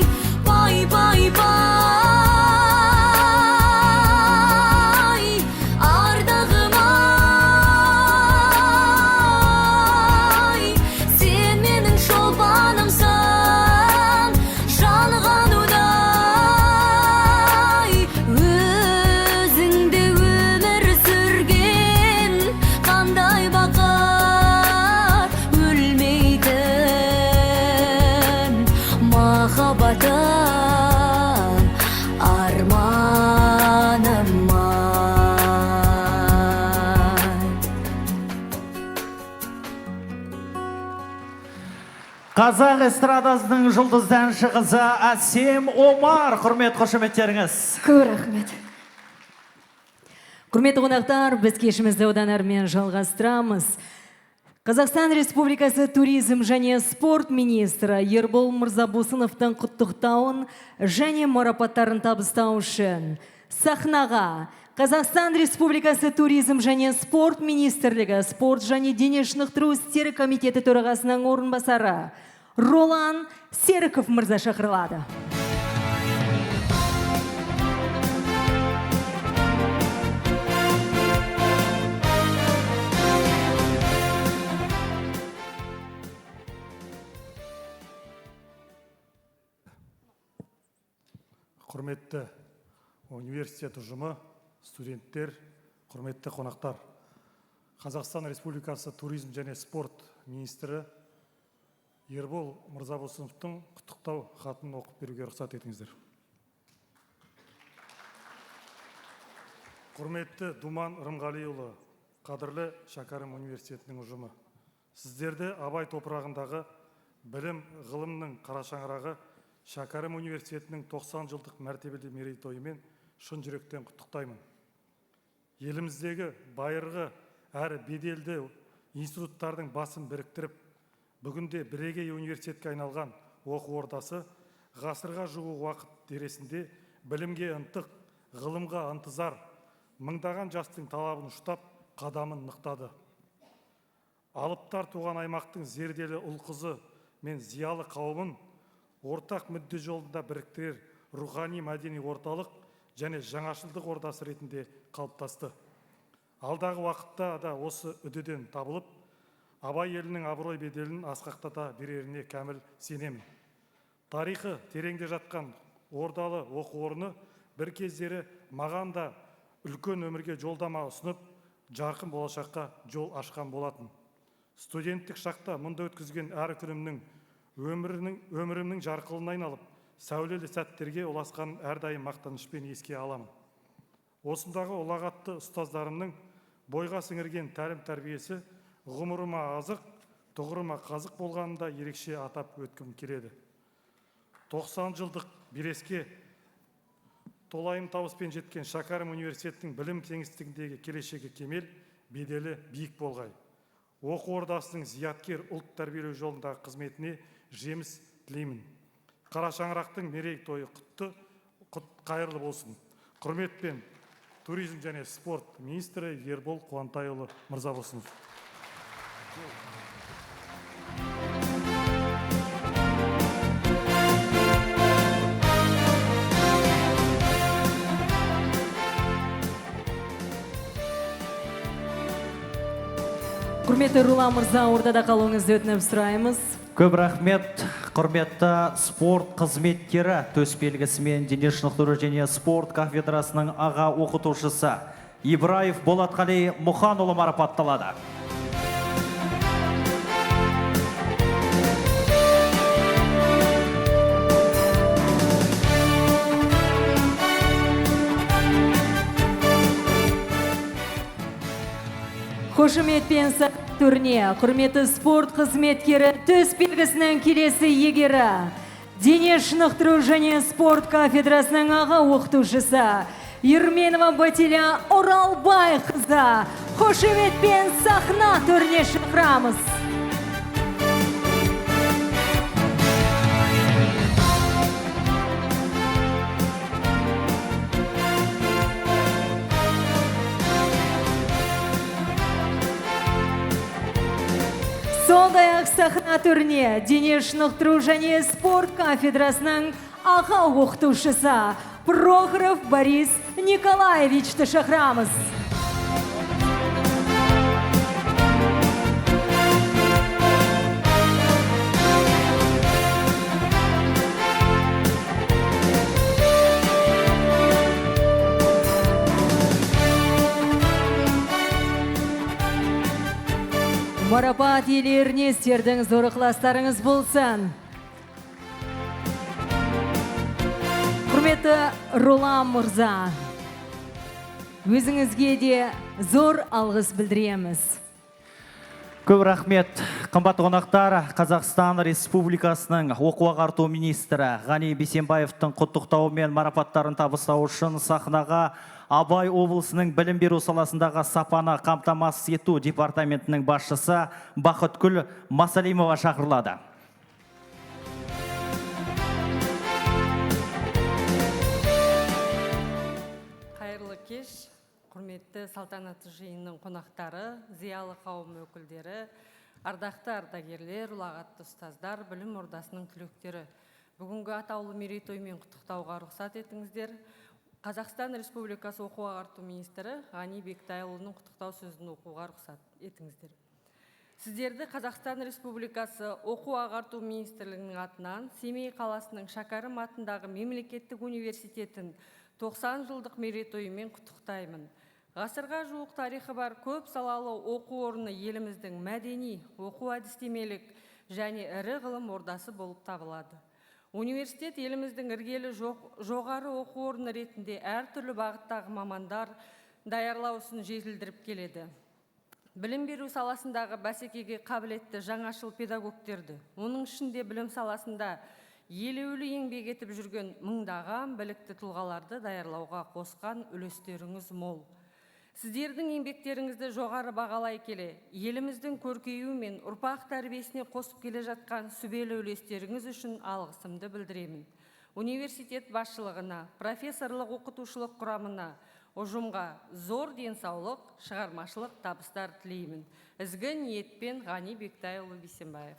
бай, бай, бай, ардағым ай, сен менің шолпанымсың, жанған удай, өзіңде өмір сүрген қандай бақыт, өлмейтін махаббатым, арманым ай. Қазақ эстрадасының жұлдызды әнші қызы Әсем Омар, құрмет қошеметтеріңіз. Көп рахмет. Құрметті қонақтар, біз кешімізді одан әрмен жалғастырамыз. Қазақстан Республикасы туризм және спорт министрі Ербол Мырзабосыновтың құттықтауын және марапаттарын табыстау үшін сахнаға Қазақстан Республикасы туризм және спорт министрлігі спорт және дене шынықтыру істері комитеті төрағасының орынбасары Ролан Серіков мырза шақырылады. Құрметті университет ұжымы, студенттер, құрметті қонақтар. Қазақстан Республикасы туризм және спорт министрі Ербол Мырзабосыновтың құттықтау хатын оқып беруге рұқсат етіңіздер. Құрметті Думан Рымғалиұлы, қадірлі Шәкәрім университетінің ұжымы, сіздерді Абай топырағындағы білім ғылымның қарашаңырағы Шәкәрім университетінің 90 жылдық мәртебелі мерейтойымен шын жүректен құттықтаймын. Еліміздегі байырғы әрі беделді институттардың басын біріктіріп, бүгінде бірегей университетке айналған оқу ордасы ғасырға жуық уақыт дересінде білімге ынтық, ғылымға ынтызар мыңдаған жастың талабын ұштап, қадамын нықтады. Алыптар туған аймақтың зерделі ұл-қызы мен зиялы қауымын ортақ мүдде жолында біріктірер рухани мәдени орталық және жаңашылдық ордасы ретінде қалыптасты. Алдағы уақытта да осы үдеден табылып, Абай елінің абырой беделін асқақтата береріне кәміл сенемін. Тарихы тереңде жатқан ордалы оқу орны бір кездері маған да үлкен өмірге жолдама ұсынып, жарқын болашаққа жол ашқан болатын. Студенттік шақта мұнда өткізген әр күнімнің өмірімнің жарқылына айналып, сәулелі сәттерге ұласқанын әрдайым мақтанышпен еске аламын. Осындағы ұлағатты ұстаздарымның бойға сіңірген тәлім-тәрбиесі ғұмырыма азық, тұғырыма қазық болғанын да ерекше атап өткім келеді. 90 жылдық белеске толайым табыспен жеткен Шәкәрім университетінің білім кеңістігіндегі келешегі кемел, беделі биік болғай. Оқу ордасының зияткер ұлт тәрбиелеу жолындағы қызметіне жеміс тілеймін. Қара шаңырақтың мерейтойы құтты, қайырлы болсын. Құрметпен, туризм және спорт министрі Ербол Қуантайұлы Мырзабосынов. Құрметті Ролан мырза, ортада қалуыңызды өтініп сұраймыз. Көп рахмет, құрметті спорт қызметкері төс белгісімен дене шынықтыру және спорт кафедрасының аға оқытушысы Ибраев Болатқали Мұханұлы марапатталады. Қошеметпен төріне құрметті спорт қызметкері төс белгісінің келесі иегері, дене шынықтыру және спорт кафедрасының аға оқытушысы Ерменова Батиля Оралбай қызы. Қошеметпен сахна төріне шақырамыз. Сондай-ақ сахна төріне дене шынықтыру және спорт кафедрасының аға оқытушысы Прохоров Борис Николаевичті шақырамыз. Марапат иелеріне сіздердің зор ықыластарыңыз болсын. Құрметті Ролан мырза, өзіңізге де зор алғыс білдіреміз. Көп рахмет. Қымбатты қонақтар, Қазақстан Республикасының оқу ағарту министрі Ғани Бейсенбаевтың құттықтауы мен марапаттарын табыстау үшін сахнаға Абай облысының білім беру саласындағы сапаны қамтамасыз ету департаментінің басшысы Бақытгүл Масалимова шақырылады. Қайырлы кеш, құрметті салтанатты жиынның қонақтары, зиялы қауым өкілдері, ардақты ардагерлер, ұлағатты ұстаздар, білім ордасының түлектері. Бүгінгі атаулы мерейтоймен құттықтауға рұқсат етіңіздер. Қазақстан Республикасы оқу ағарту министрі Ғани Бектайұлының құттықтау сөзін оқуға рұқсат етіңіздер. Сіздерді Қазақстан Республикасы оқу ағарту министрлігінің атынан Семей қаласының Шәкәрім атындағы мемлекеттік университетін 90 жылдық мерейтойымен құттықтаймын. Ғасырға жуық тарихы бар көп салалы оқу орны еліміздің мәдени, оқу әдістемелік және ірі ғылым ордасы болып табылады. Университет еліміздің іргелі жоғары оқу орны ретінде әртүрлі бағыттағы мамандар даярлау ісін жетілдіріп келеді. Білім беру саласындағы бәсекеге қабілетті жаңашыл педагогтерді, оның ішінде білім саласында елеулі еңбек етіп жүрген мыңдаған білікті тұлғаларды даярлауға қосқан үлестеріңіз мол. Сіздердің еңбектеріңізді жоғары бағалай келе, еліміздің көркеюі мен ұрпақ тәрбиесіне қосып келе жатқан сүбелі үлестеріңіз үшін алғысымды білдіремін. Университет басшылығына, профессорлық оқытушылық құрамына, ұжымға зор денсаулық, шығармашылық табыстар тілеймін. Ізгі ниетпен Ғани Бектайұлы Бейсенбаев.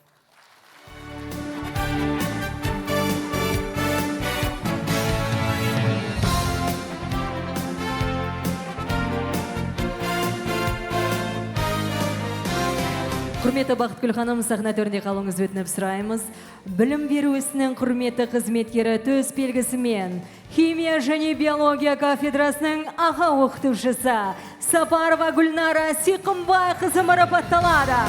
Құрметті Бақытгүл ханым, сахна төрінде қалуыңызды өтініп сұраймыз. Білім беру ісінің құрметті қызметкері төс белгісімен химия және биология кафедрасының аға оқытушысы Сапарова Гүлнара Сиқымбайқызы марапатталады.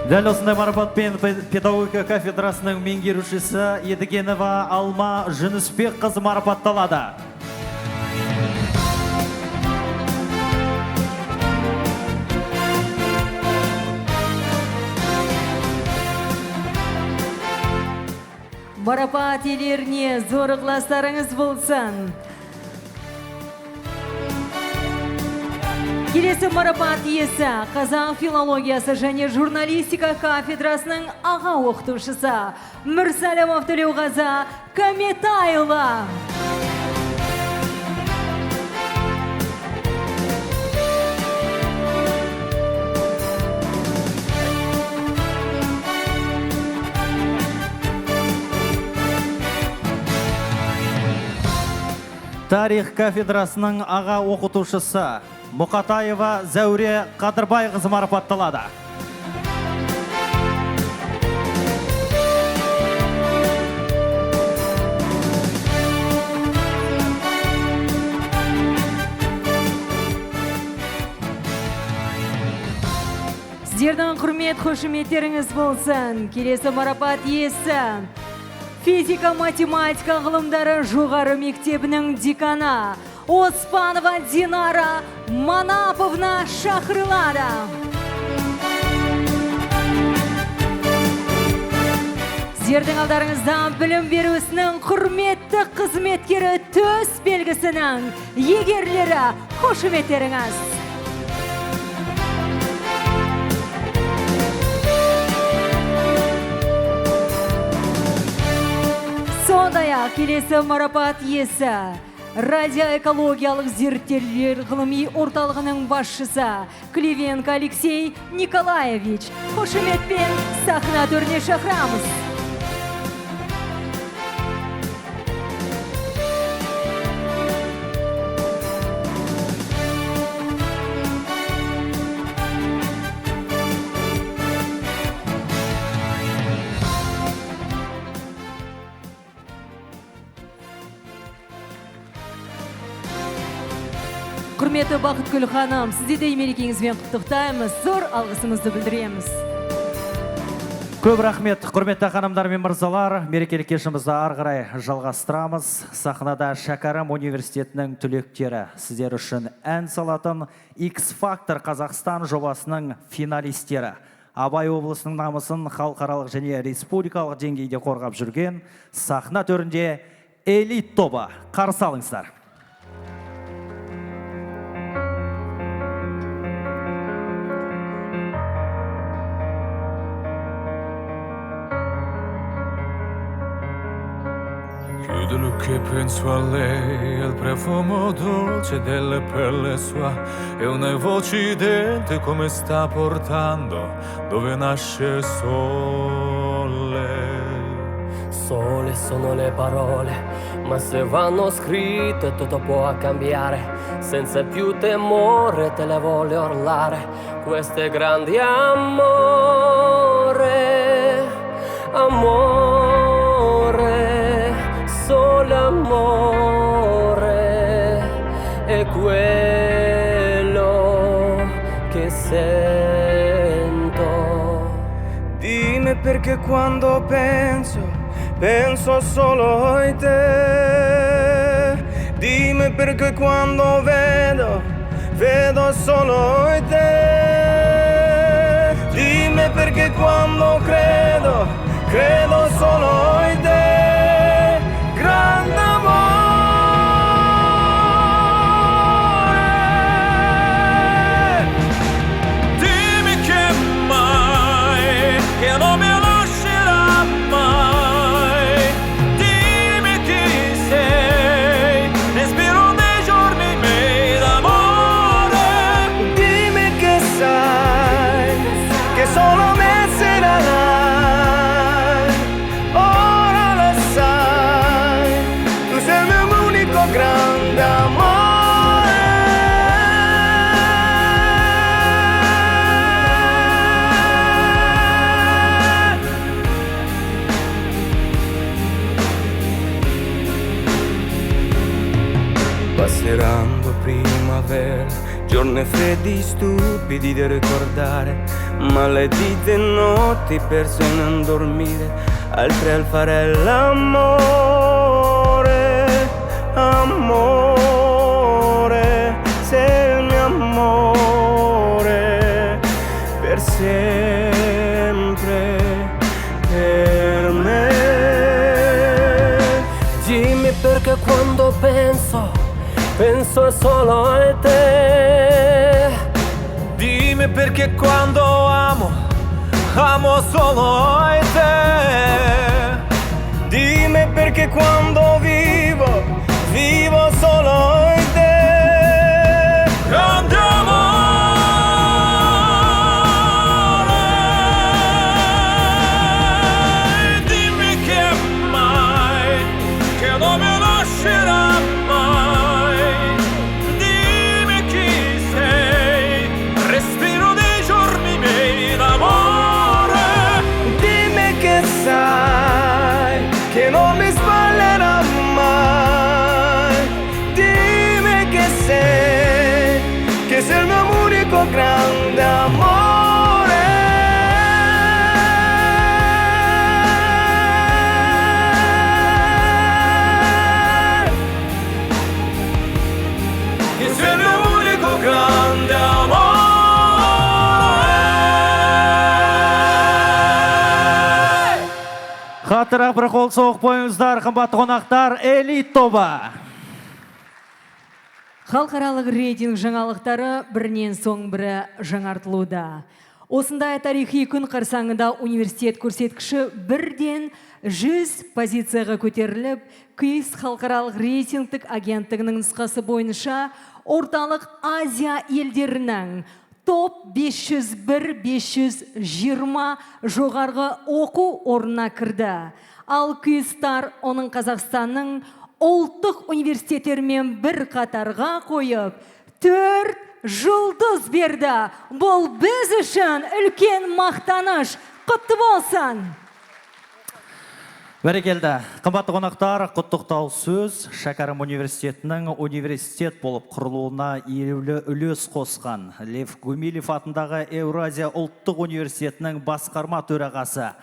Дәл осындай марапатпен педагогика кафедрасының меңгерушісі Едігенова Алма Жүнісбекқызы марапатталады. Марапат иелеріне зор ықыластарыңыз болсын. Келесі марапат иесі Қазақ филологиясы және журналистика кафедрасының аға оқытушысы Мүрсәлімов Төлеуғазы Кәметайұлы. Тарих кафедрасының аға оқытушысы Мұқатаева Зәуре Қадырбайқызы марапатталады. Сіздердің құрмет қошеметтеріңіз болсын. Келесі марапат иесі физика математика ғылымдары жоғары мектебінің деканы Оспанова Динара Манаповна шақырылады. Сіздердің алдарыңызда білім беру ісінің құрметті қызметкері төс белгісінің иегерлері, қошеметтеріңіз. Сондай-ақ келесі марапат иесі радиоэкологиялық зерттеулер ғылыми орталығының басшысы Кливенко Алексей Николаевич. Қошеметпен сахна төріне шақырамыз. Құрметті Бақытгүл ханым, сізді де мерекеңізбен құттықтаймыз, зор алғысымызды білдіреміз. Көп рахмет, құрметті ханымдар мен мырзалар. Мерекелік кешімізді ары қарай жалғастырамыз. Сахнада Шәкәрім университетінің түлектері сіздер үшін ән салатын X Factor Қазақстан жобасының финалистері. Абай облысының намысын халықаралық және республикалық деңгейде қорғап жүрген сахна төрінде элит тобы. Қарсы алыңыздар. Chiudo l'occhio e penso a lei, al profumo dolce delle pelle sua e una voce dentro come sta portando dove nasce il sole. Sole sono le parole, ma se vanno scritte tutto può cambiare. Senza più temore te le voglio urlare, queste grandi amore, amore, solo amore è quello che sento. Dimmi perché quando penso, penso solo a te. Dimmi perché quando vedo, vedo solo a te. Dimmi perché quando credo, credo solo a te. Grande amore. Dimmi che mai, che non mi lascerà mai. Dimmi chi sei, respiro nei giorni miei d'amore. Dimmi che sai, che solo me se la dai. Ora lo sai, tu sei il mio unico grande amore. Passeranno primavera, giorni freddi stupidi da ricordare, maledette notti perse a non dormire, altre al fare l'amore, amore, sei il mio amore, per sempre, per me. Dimmi perché quando penso, penso solo a te. Dimmi perché quando amo, amo solo a te. Dimmi perché quando vivo, vivo solo a te. Grande amore. Dimmi che mai, che non mi lascerà mai. Dimmi chi sei, respiro dei giorni miei d'amore. Dimmi che sai, che non mi sbaglierò mai. Dimmi che sei il mio unico grande amore. Che sei il mio unico grande amore. Қаттырақ бір қол соғып қойыңыздар, қымбатты қонақтар, элит тобы. Халықаралық рейтинг жаңалықтары бірінен соң бірі жаңартылуда. Осындай тарихи күн қарсаңында университет көрсеткіші бірден 100 позицияға көтеріліп, QS халықаралық рейтингтік агенттігінің нұсқасы бойынша Орталық Азия елдерінің топ 501-520 жоғарғы оқу орнына кірді. Ал QS-тар оның Қазақстанның ұлттық университеттерімен бір қатарға қойып, 4 жұлдыз берді. Бұл біз үшін үлкен мақтаныш. Құтты болсын! Бәрекелді. Қымбатты қонақтар, құттықтау сөз Шәкәрім университетінің университет болып құрылуына елеулі үлес қосқан Лев Гумилев атындағы Еуразия ұлттық университетінің басқарма төрағасы,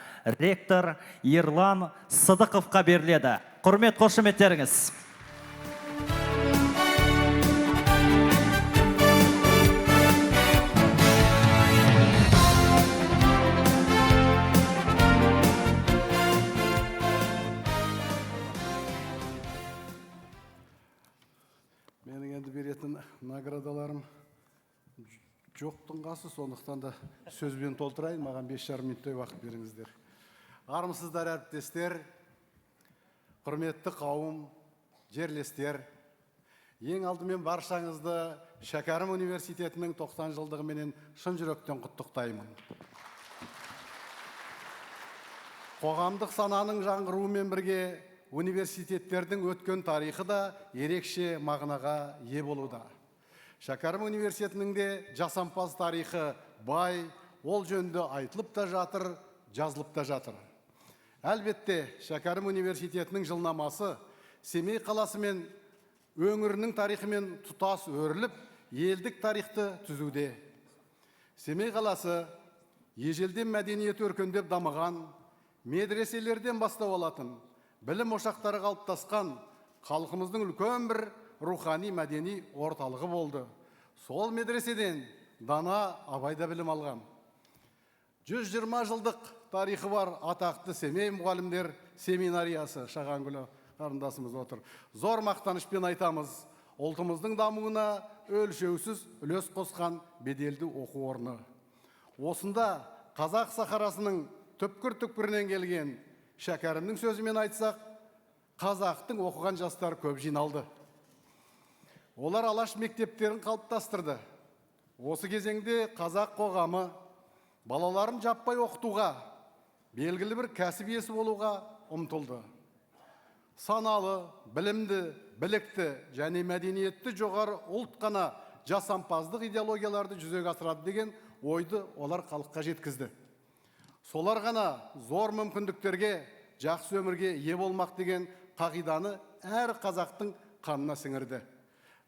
ректор Ерлан Сыдықовқа беріледі. Құрмет қошеметтеріңіз. Менің енді беретін наградаларым жоқтың қасы, сондықтан да сөзбен толтырайын, маған 5,5 минуттай уақыт беріңіздер. Армысыздар, әріптестер, құрметті қауым, жерлестер. Ең алдымен баршаңызды Шәкәрім университетінің 90 жылдығыменен шын жүректен құттықтаймын. Қоғамдық сананың жаңғыруымен бірге университеттердің өткен тарихы да ерекше мағынаға ие болуда. Шәкәрім университетінің де жасампаз тарихы бай, ол жөнінде айтылып та жатыр, жазылып та жатыр. Әлбетте, Шәкәрім университетінің жылнамасы Семей қаласы мен өңірінің тарихымен тұтас өріліп, елдік тарихты түзуде. Семей қаласы ежелден мәдениеті өркендеп дамыған, медреселерден бастау алатын, білім ошақтары қалыптасқан халқымыздың үлкен бір рухани мәдени орталығы болды. Сол медреседен дана Абай да білім алған. 120 жылдық тарихы бар атақты Семей мұғалімдер семинариясы, Шағангүлі қарындасымыз отыр. Зор мақтанышпен айтамыз, ұлтымыздың дамуына өлшеусіз үлес қосқан беделді оқу орны. Осында қазақ сахарасының түпкір-түпкірінен келген Шәкәрімнің сөзімен айтсақ, қазақтың оқыған жастары көп жиналды. Олар алаш мектептерін қалыптастырды. Осы кезеңде қазақ қоғамы балаларын жаппай оқытуға, белгілі бір кәсіп иесі болуға ұмтылды. Саналы, білімді, білікті және мәдениетті жоғары ұлт қана жасампаздық идеологияларды жүзеге асырады деген ойды олар халыққа жеткізді. Солар ғана зор мүмкіндіктерге, жақсы өмірге ие болмақ деген қағиданы әр қазақтың қанына сіңірді.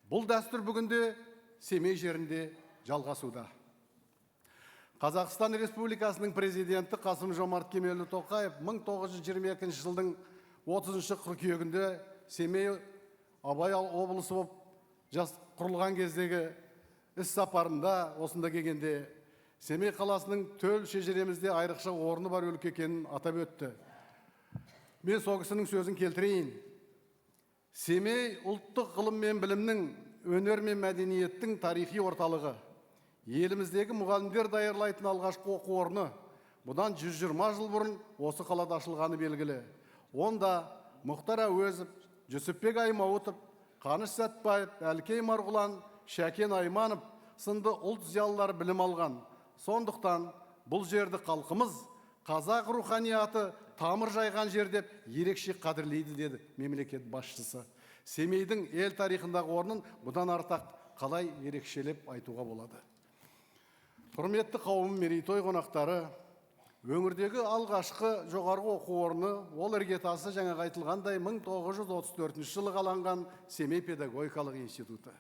Бұл дәстүр бүгінде Семей жерінде жалғасуда. Қазақстан Республикасының президенті Қасым-Жомарт Кемелұлы Тоқаев 1922 жылдың 30 қыркүйегінде Семей Абай облысы болып құрылған кездегі іс сапарында осында келгенде Семей қаласының төл шежіремізде айрықша орны бар өлке екенін атап өтті. Мен сол кісінің сөзін келтірейін. Семей ұлттық ғылым мен білімнің, өнер мен мәдениеттің тарихи орталығы. Еліміздегі мұғалімдер даярлайтын алғашқы оқу орны бұдан 120 жыл бұрын осы қалада ашылғаны белгілі. Онда Мұхтар Әуезов, Жүсіпбек Аймауытов, Қаныш Сәтбаев, Әлкей Марғұлан, Шәкен Айманов сынды ұлт зиялылары білім алған. Сондықтан бұл жерді халқымыз қазақ руханияты тамыр жайған жер деп ерекше қадірлейді, деді мемлекет басшысы. Семейдің ел тарихындағы орнын бұдан артық қалай ерекшелеп айтуға болады. Құрметті қауым, мерейтой қонақтары, өңірдегі алғашқы жоғарғы оқу орны, ол іргетасы жаңағы айтылғандай 1934 жылы қаланған Семей педагогикалық институты.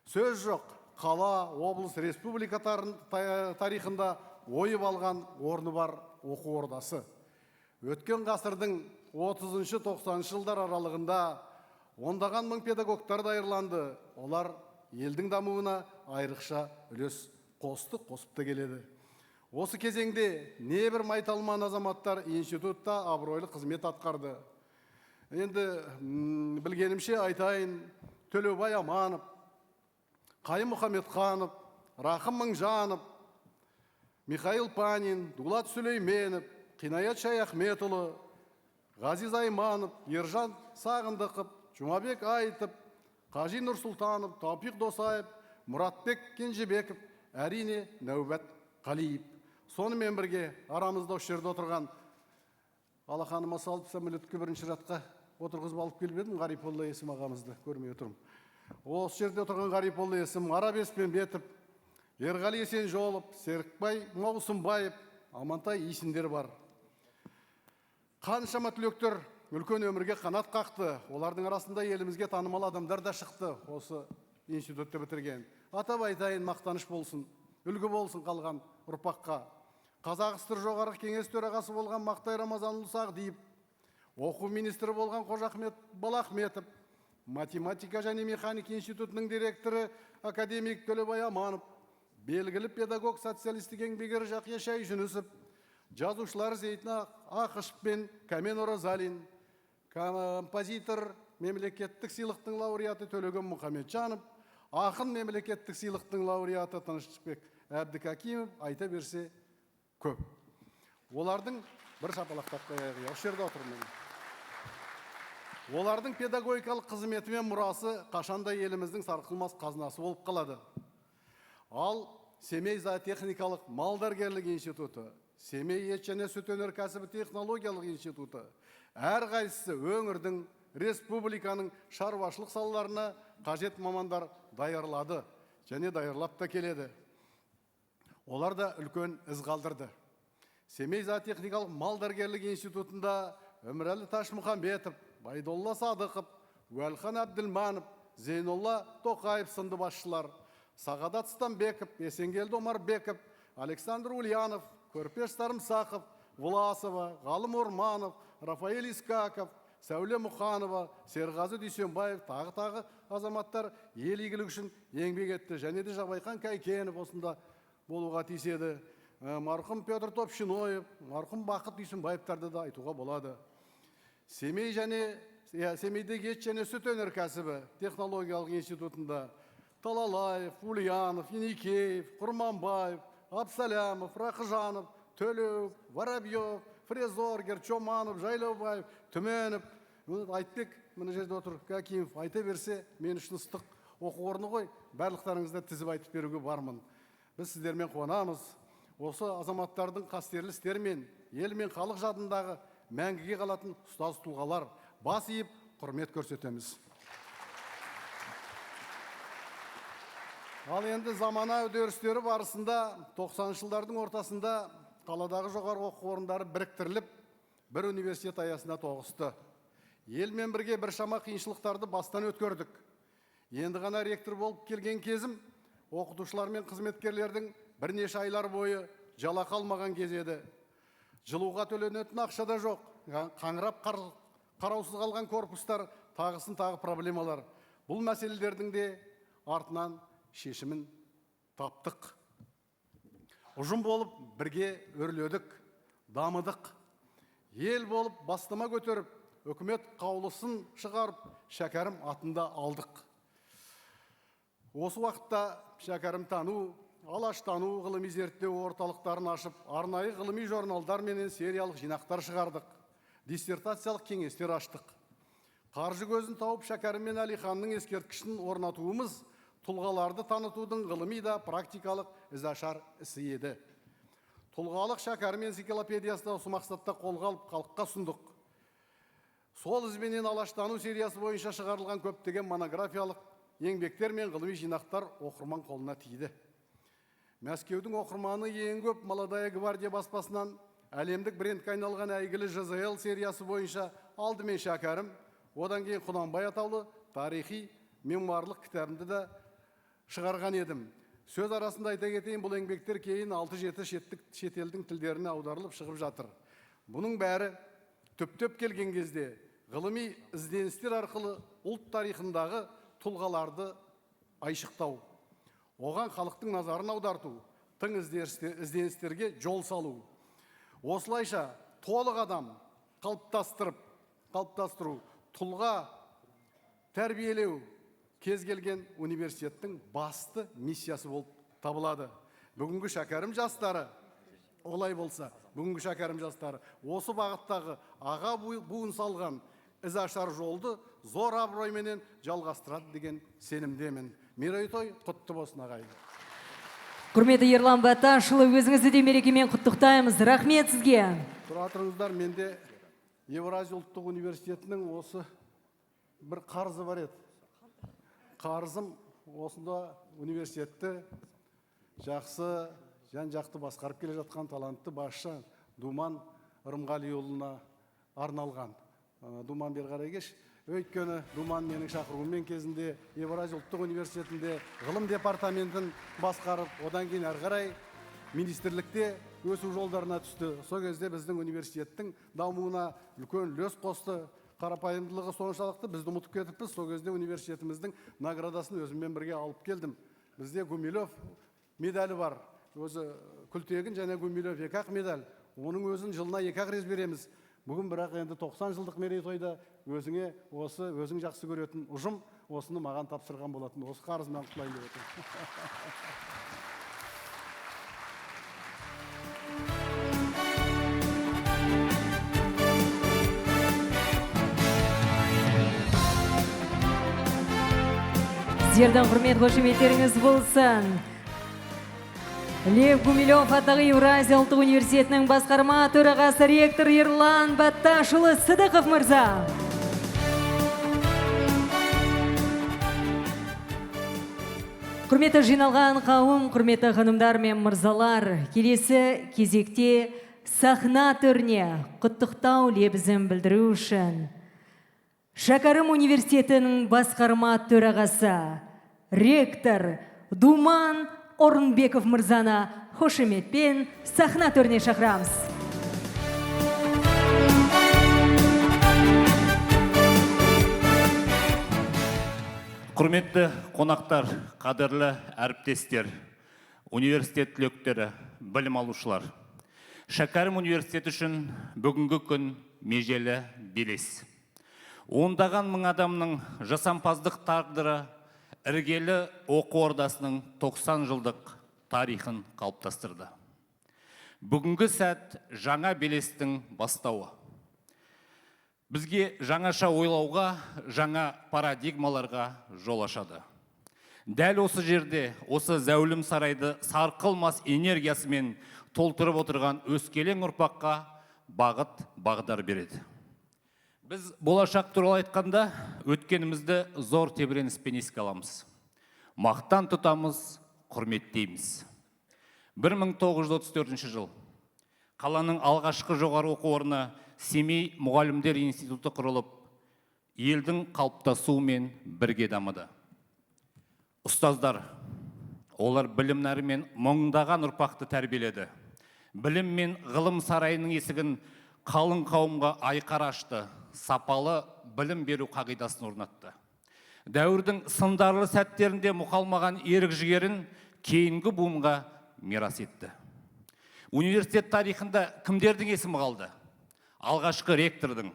Сөз жоқ, қала, облыс, республика тарихында ойып алған орны бар оқу ордасы. Өткен ғасырдың 30-90 жылдар аралығында ондаған мың педагогтар даярланды. Олар елдің дамуына айрықша үлес қосты, қосып та келеді. Осы кезеңде небір майталман азаматтар институтта абыройлы қызмет атқарды. Енді білгенімше айтайын, Төлеубай Аманов, Қайым Мұхамедханов, Рахым Мыңжанов, Михаил Панин, Дулат Сүлейменов, Қинаят Шаяхметұлы, Ғазиз Айманов, Ержан Сағындықов, Жұмабек Айтып, Қажи Нұрсұлтанов, Таупиқ Досаев, Мұратбек Кенжебеков, әрине Нәубет Қалиев. Сонымен бірге арамызда осы жерде отырған алақаныма салып самолетке бірінші жатқа отырғызып алып келіп едім Ғарифолла Есім ағамызды көрмей отырмын. Осы жерде отырған Ғарифолла Есім, Арап Еспенбетов, Ерғали Есенжолов, Серікбай Маусымбаев, Амантай Исіндер бар. Қаншама түлектер үлкен өмірге қанат қақты. Олардың арасында елімізге танымал адамдар да шықты осы институтты бітірген. Атап айтайын, мақтаныш болсын, үлгі болсын қалған ұрпаққа. Қазақ ССР Жоғарғы Кеңес төрағасы болған Мақтай Рамазанұлы Сағдиев, оқу министрі болған Қожахмет Балахметов, математика және механика институтының директоры академик Төлебай Аманов, белгілі педагог социалистік еңбек ері Жақия Шайжүнісов, жазушылар Зейтін Ақышев пен Кәмен Оразалин, композитор мемлекеттік сыйлықтың лауреаты Төлеген Мұхамеджанов, ақын мемлекеттік сыйлықтың лауреаты Тынышбек Әбдікәкімов, айта берсе көп. Олардың бір шапалақтап қояйық, осы жерде отырмын. Олардың педагогикалық қызметі мен мұрасы қашанда еліміздің сарқылмас қазынасы болып қалады. Ал Семей зоотехникалық малдәрігерлік институты, Семей ет және сүт өнеркәсібі технологиялық институты әрқайсысы өңірдің, республиканың шаруашылық салаларына қажет мамандар даярлады және даярлап та келеді. Олар да үлкен із қалдырды. Семей зоотехникалық малдәрігерлік институтында Өмірәлі Ташмұхамбетов, Байдолла Садықов, Уәлхан Әбділманов, Зейнолла Тоқаев сынды басшылар, Сағадат Стамбеков, Есенгелді Омарбеков, Александр Ульянов, Көрпеш Сарымсақов, Власова, Ғалым Орманов, Рафаэль Искаков, Сәуле Мұханова, Серғазы Дүйсенбаев, тағы-тағы азаматтар ел игілігі үшін еңбек етті. Және де Жабайхан Кәйкенов осында болуға тиіс еді. Марқұм Петр Топшиноев, марқұм Бақыт Дүйсенбаевтарды да айтуға болады. Семей және Семейдегі ет және сүт өнеркәсібі технологиялық институтында Талалаев, Ульянов, Еникеев, Құрманбаев, Абсалямов, Рақыжанов, Төлеуов, Воробьев, Фрезоргер, Чоманов, Жайлаубаев, Түменов, Айтбек, мына жерде отыр, Кәкимов, айта берсе, мен үшін ыстық оқу орны ғой, барлықтарыңызды тізіп айтып беруге бармын. Біз сіздермен қуанамыз. Осы азаматтардың қастерлі істері мен ел мен халық жадындағы мәңгіге қалатын ұстаз тұлғалар, бас иіп құрмет көрсетеміз. Ал енді замана үдерістері барысында 90-шы жылдардың ортасында қаладағы жоғарғы оқу орындары біріктіріліп, бір университет аясында тоғысты. Елмен бірге біршама қиыншылықтарды бастан өткердік. Енді ғана ректор болып келген кезім, оқытушылар мен қызметкерлердің бірнеше айлар бойы жалақы алмаған кез еді. Жылуға төленетін ақша да жоқ, қаңырап қараусыз қалған корпустар, тағысын тағы проблемалар. Бұл мәселелердің де артынан шешімін таптық. Ұжым болып бірге өрледік, дамыдық. Ел болып бастама көтеріп, үкімет қаулысын шығарып, Шәкәрім атында алдық. Осы уақытта Шәкәрім тану, Алаштану ғылыми зерттеу орталықтарын ашып, арнайы ғылыми журналдар менен сериялық жинақтар шығардық, диссертациялық кеңестер аштық. Қаржы көзін тауып Шәкәрім мен Әлиханның ескерткішін орнатуымыз тұлғаларды танытудың ғылыми да практикалық ізашар ісі еді. Тұлғалық Шәкәрім энциклопедиясында осы мақсатта қолға алып халыққа ұсындық. Сол ізбенен Алаштану сериясы бойынша шығарылған көптеген монографиялық еңбектер мен ғылыми жинақтар оқырман қолына тиді. Мәскеудің оқырманы ең көп Молодая гвардия баспасынан әлемдік брендке айналған әйгілі ЖЗЛ сериясы бойынша алдымен Шәкәрім, одан кейін Құнанбай атаулы тарихи мемуарлық кітабымды да шығарған едім. Сөз арасында айта кетейін, бұл еңбектер кейін 6-7 шетелдің тілдеріне аударылып шығып жатыр. Бұның бәрі түптеп келген кезде ғылыми ізденістер арқылы ұлт тарихындағы тұлғаларды айшықтау, оған халықтың назарын аударту, тың ізденістерге жол салу. Осылайша толық адам қалыптастыру, тұлға тәрбиелеу кез келген университеттің басты миссиясы болып табылады. Бүгінгі Шәкәрім жастары, олай болса, бүгінгі Шәкәрім жастары осы бағыттағы аға буын салған ізашар жолды зор абыройменен жалғастырады деген сенімдемін. Мерейтой құтты болсын, ағайын. Құрметті Ерлан Баташұлы, өзіңізді де мерекемен құттықтаймыз. Рахмет сізге. Тұра тұрыңыздар, менде Еуразия ұлттық университетінің осы бір қарызы бар еді. Қарызым осында университетті жақсы, жан-жақты басқарып келе жатқан талантты басшы Думан Ырымғалиұлына арналған. Думан, бері қарай кеш. Өйткені Думан менің шақыруыммен кезінде Евразия ұлттық университетінде ғылым департаментін басқарып, одан кейін әрі қарай министрлікте өсу жолдарына түсті. Сол кезде біздің университеттің дамуына үлкен үлес қосты. Қарапайымдылығы соншалықты, бізді ұмытып кетіппіз. Сол кезде университетіміздің наградасын өзіммен бірге алып келдім. Бізде Гумилев медалі бар. Өзі Күлтегін және Гумилев екі ақ медаль. Оның өзін жылына екі ақ рет береміз. Бүгін бірақ енді 90 жылдық мерейтойда өзіңе осы өзің жақсы көретін ұжым осыны маған тапсырған болатын. Осы қарызымнан құтылайын деп отырмын. Сіздердің құрмет қошеметтеріңіз болсын. Лев Гумилев атындағы Еуразия ұлттық университетінің басқарма төрағасы, ректор Ерлан Батташұлы Сыдықов мырза. Құрметті жиналған қауым, құрметті ханымдар мен мырзалар, келесі кезекте сахна төріне құттықтау лебізін білдіру үшін Шәкәрім университетінің басқарма төрағасы, ректор Думан Орынбеков мырзаны қошеметпен сахна төріне шақырамыз. Құрметті қонақтар, қадірлі әріптестер, университет түлектері, білім алушылар. Шәкәрім университеті үшін бүгінгі күн межелі белес. Ондаған мың адамның жасампаздық тағдыры іргелі оқу ордасының 90 жылдық тарихын қалыптастырды. Бүгінгі сәт жаңа белестің бастауы. Бізге жаңаша ойлауға, жаңа парадигмаларға жол ашады. Дәл осы жерде, осы зәулім сарайды сарқылмас энергиясымен толтырып отырған өскелең ұрпаққа бағыт бағдар береді. Біз болашақ туралы айтқанда, өткенімізді зор тебіреніспен еске аламыз. Мақтан тұтамыз, құрметтейміз. 1934 жыл. Қаланың алғашқы жоғары оқу орны Семей мұғалімдер институты құрылып, елдің қалыптасуымен бірге дамыды. Ұстаздар, олар білім нәрімен мыңдаған ұрпақты тәрбиеледі. Білім мен ғылым сарайының есігін қалың қауымға айқара ашты, сапалы білім беру қағидасын орнатты. Дәуірдің сындарлы сәттерінде мұқалмаған ерік-жігерін кейінгі буынға мирас етті. Университет тарихында кімдердің есімі қалды? Алғашқы ректордың,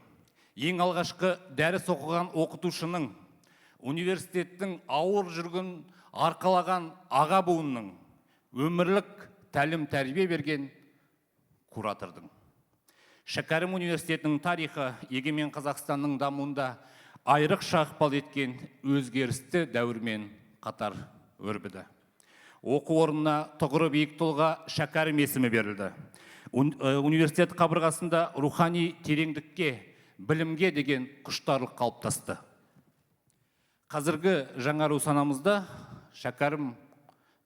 ең алғашқы дәріс оқыған оқытушының, университеттің ауыр жүргін арқалаған аға буынның, өмірлік тәлім-тәрбие берген куратордың. Шәкәрім университетінің тарихы егемен Қазақстанның дамуында айрықша ықпал еткен өзгерісті дәуірмен қатар өрбіді. Оқу орнына тұғыры биік тұлға Шәкәрім есімі берілді. Университет қабырғасында рухани тереңдікке, білімге деген құштарлық қалыптасты. Қазіргі жаңару санамызда Шәкәрім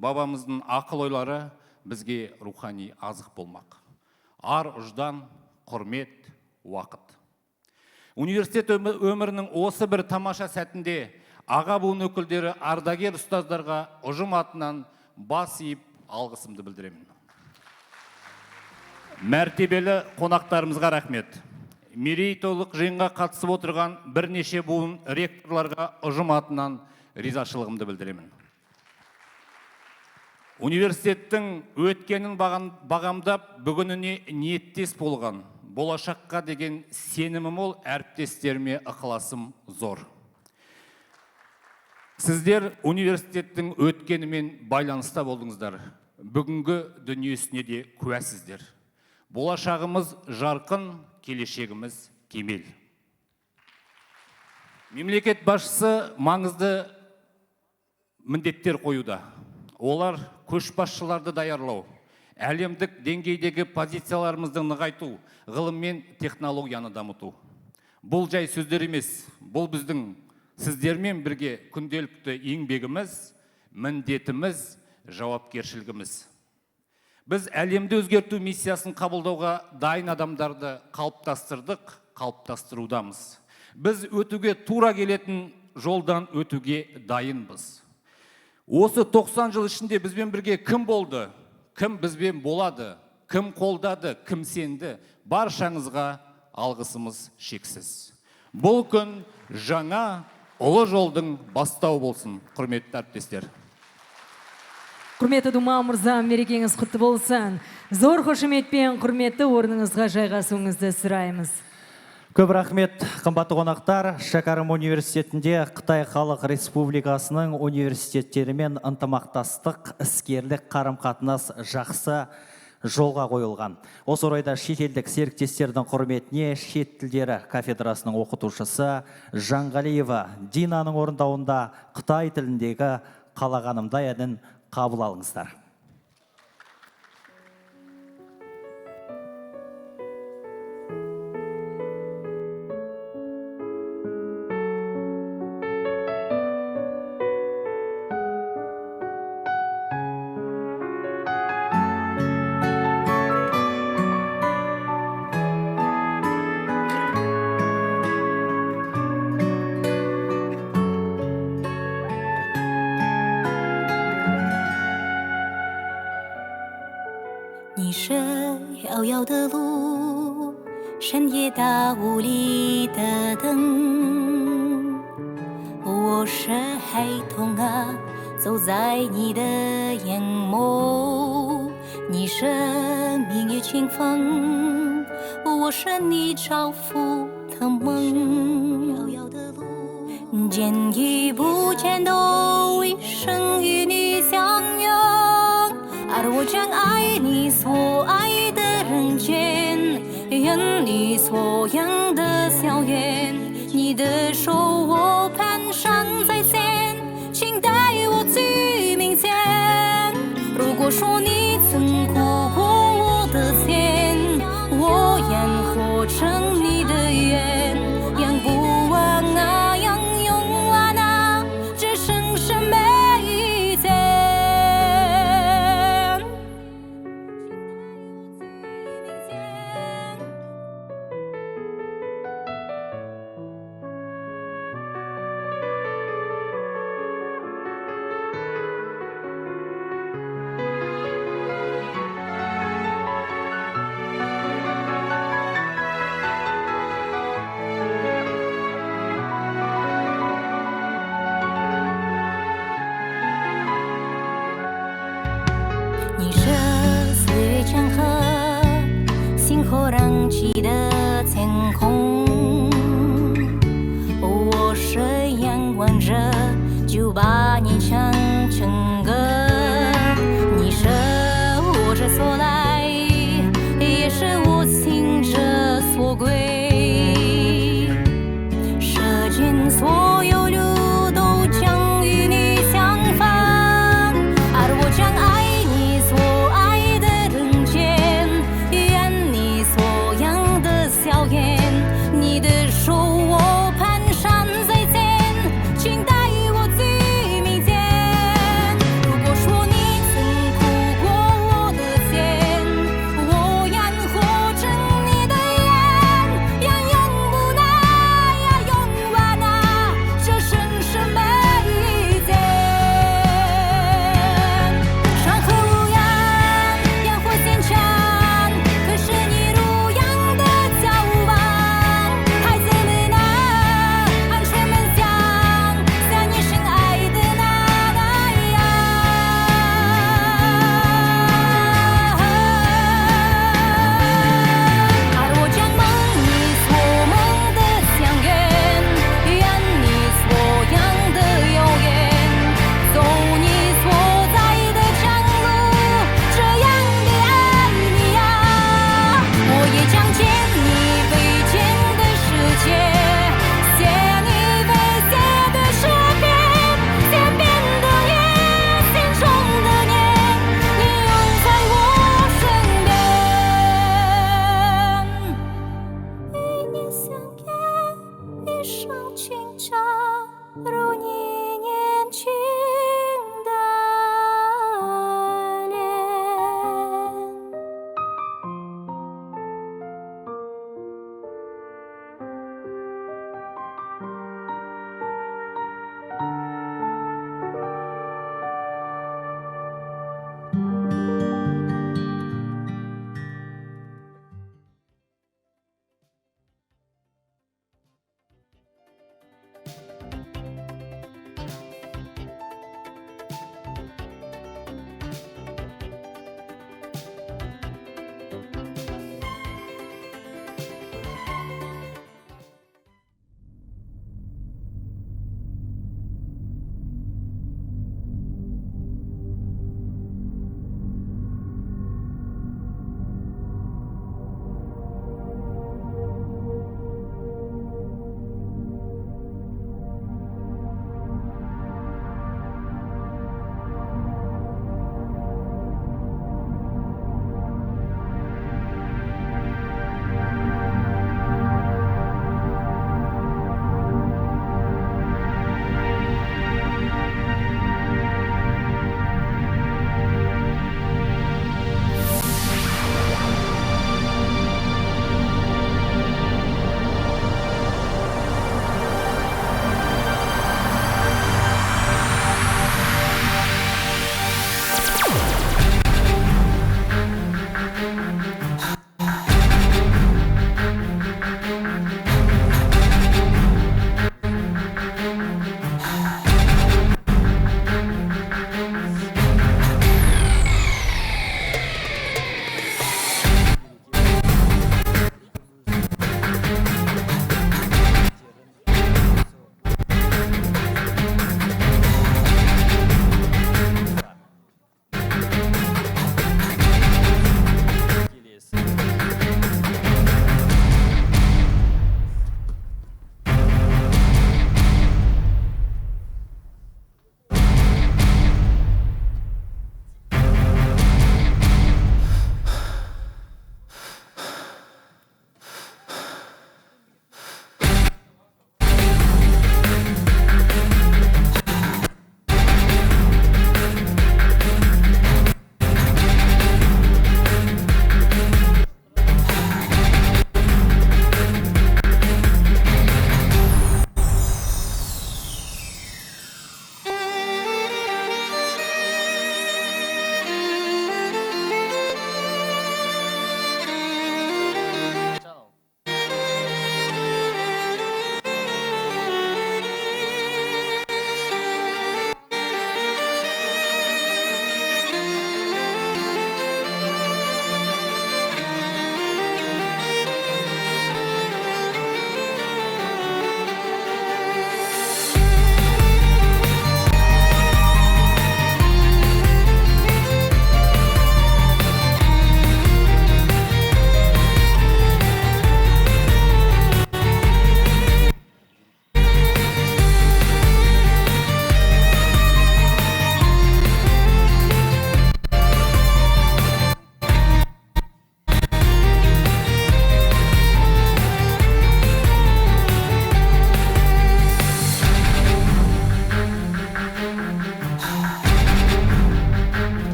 бабамыздың ақыл ойлары бізге рухани азық болмақ. Ар, ұждан, құрмет, уақыт. Университет өмірінің осы бір тамаша сәтінде аға буын өкілдері ардагер ұстаздарға ұжым атынан бас иіп алғысымды білдіремін. Мәртебелі қонақтарымызға рахмет. Мерейтойлық жиынға қатысып отырған бірнеше буын ректорларға ұжым атынан ризашылығымды білдіремін. Университеттің өткенін бағамдап, бүгініне ниеттес болған, болашаққа деген сенімі мол әріптестеріме ықыласым зор. Сіздер университеттің өткенімен байланыста болдыңыздар, бүгінгі дүниесіне де куәсіздер. Болашағымыз жарқын, келешегіміз кемел. Мемлекет басшысы маңызды міндеттер қоюда. Олар көшбасшыларды даярлау, әлемдік деңгейдегі позицияларымызды нығайту, ғылым мен технологияны дамыту. Бұл жай сөздер емес, бұл біздің сіздермен бірге күнделікті еңбегіміз, міндетіміз, жауапкершілігіміз. Біз әлемді өзгерту миссиясын қабылдауға дайын адамдарды қалыптастырдық, қалыптастырудамыз. Біз өтуге тура келетін жолдан өтуге дайынбыз. Осы 90 жыл ішінде бізбен бірге кім болды, кім бізбен болады, кім қолдады, кім сенді, баршаңызға алғысымыз шексіз. Бұл күн жаңа ұлы жолдың бастауы болсын, құрметті әріптестер. Құрметті Думан мырза, мерекеңіз құтты болсын. Зор қошеметпен құрметті орныңызға жайғасуыңызды сұраймыз. Көп рахмет, қымбатты қонақтар. Шәкәрім университетінде Қытай Халық Республикасының университеттерімен ынтымақтастық, іскерлік қарым-қатынас жақсы жолға қойылған. Осы орайда шетелдік серіктестердің құрметіне шет тілдері кафедрасының оқытушысы Жанғалиева Динаның орындауында қытай тіліндегі Қалағанымдай әнін қабыл алыңыздар. 你是遥遥的路，深夜大雾里的灯。我是孩童啊，走在你的眼眸。你是明月清风，我是你照拂的梦。见与不见都一生与你相拥。而我将爱你所爱的人间，愿你所养的校园。你的手我蹒跚在先，请带我去明天。如果说你曾哭过我的钱，我愿活成你的愿，养不完啊，养用完啊，只剩下每一天。你是岁月长河，星河燃起的天空。我是仰望着98年唱成歌。你是我之所来，也是我心之所归。世间所有路都将与你相逢，而我将爱你所爱的人间，愿你所养的笑颜。你的手我蹒跚在肩，请带我去明天。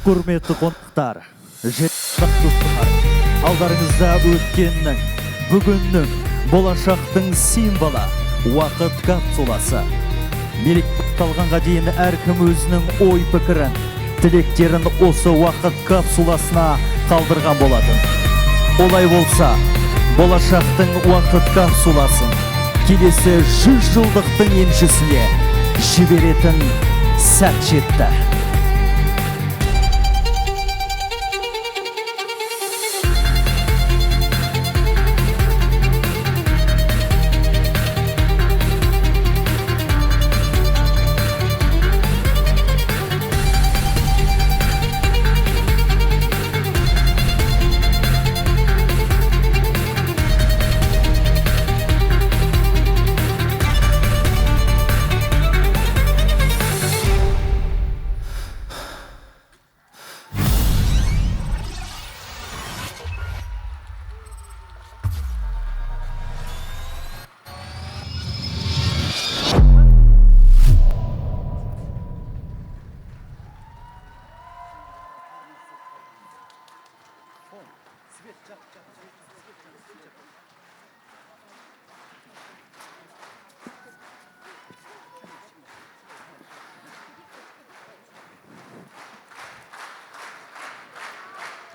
Құрметті қонақтар, достар, алдарыңызда өткеннің, бүгіннің, болашақтың символы уақыт капсуласы. Мереке басталғанға дейін әркім өзінің ой-пікірін, тілектерін осы уақыт капсуласына қалдырған болатын. Олай болса, болашақтың уақыт капсуласын келесі 100 жылдықтың еншісіне жіберетін сәт жетті.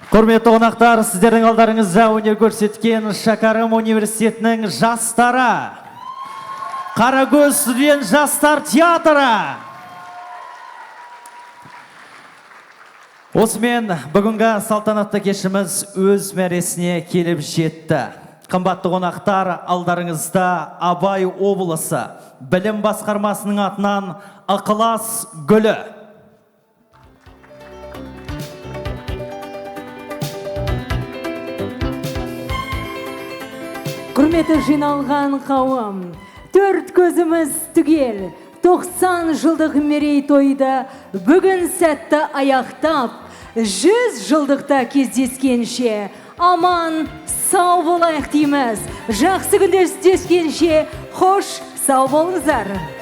Құрметті қонақтар, сіздердің алдарыңызда өнер көрсеткен Шәкәрім университетінің жастары, Қарагөз студент жастар театры. Осымен бүгінгі салтанатты кешіміз өз мәресіне келіп жетті. Қымбатты қонақтар, алдарыңызда Абай облысы білім басқармасының атынан ықылас гүлі. Құрметті жиналған қауым, төрт көзіміз түгел, 90 жылдық мерейтойды бүгін сәтті аяқтап, 100 жылдықта кездескенше аман сау болайық дейміз. Жақсы күнде жүздескенше қош сау болыңыздар.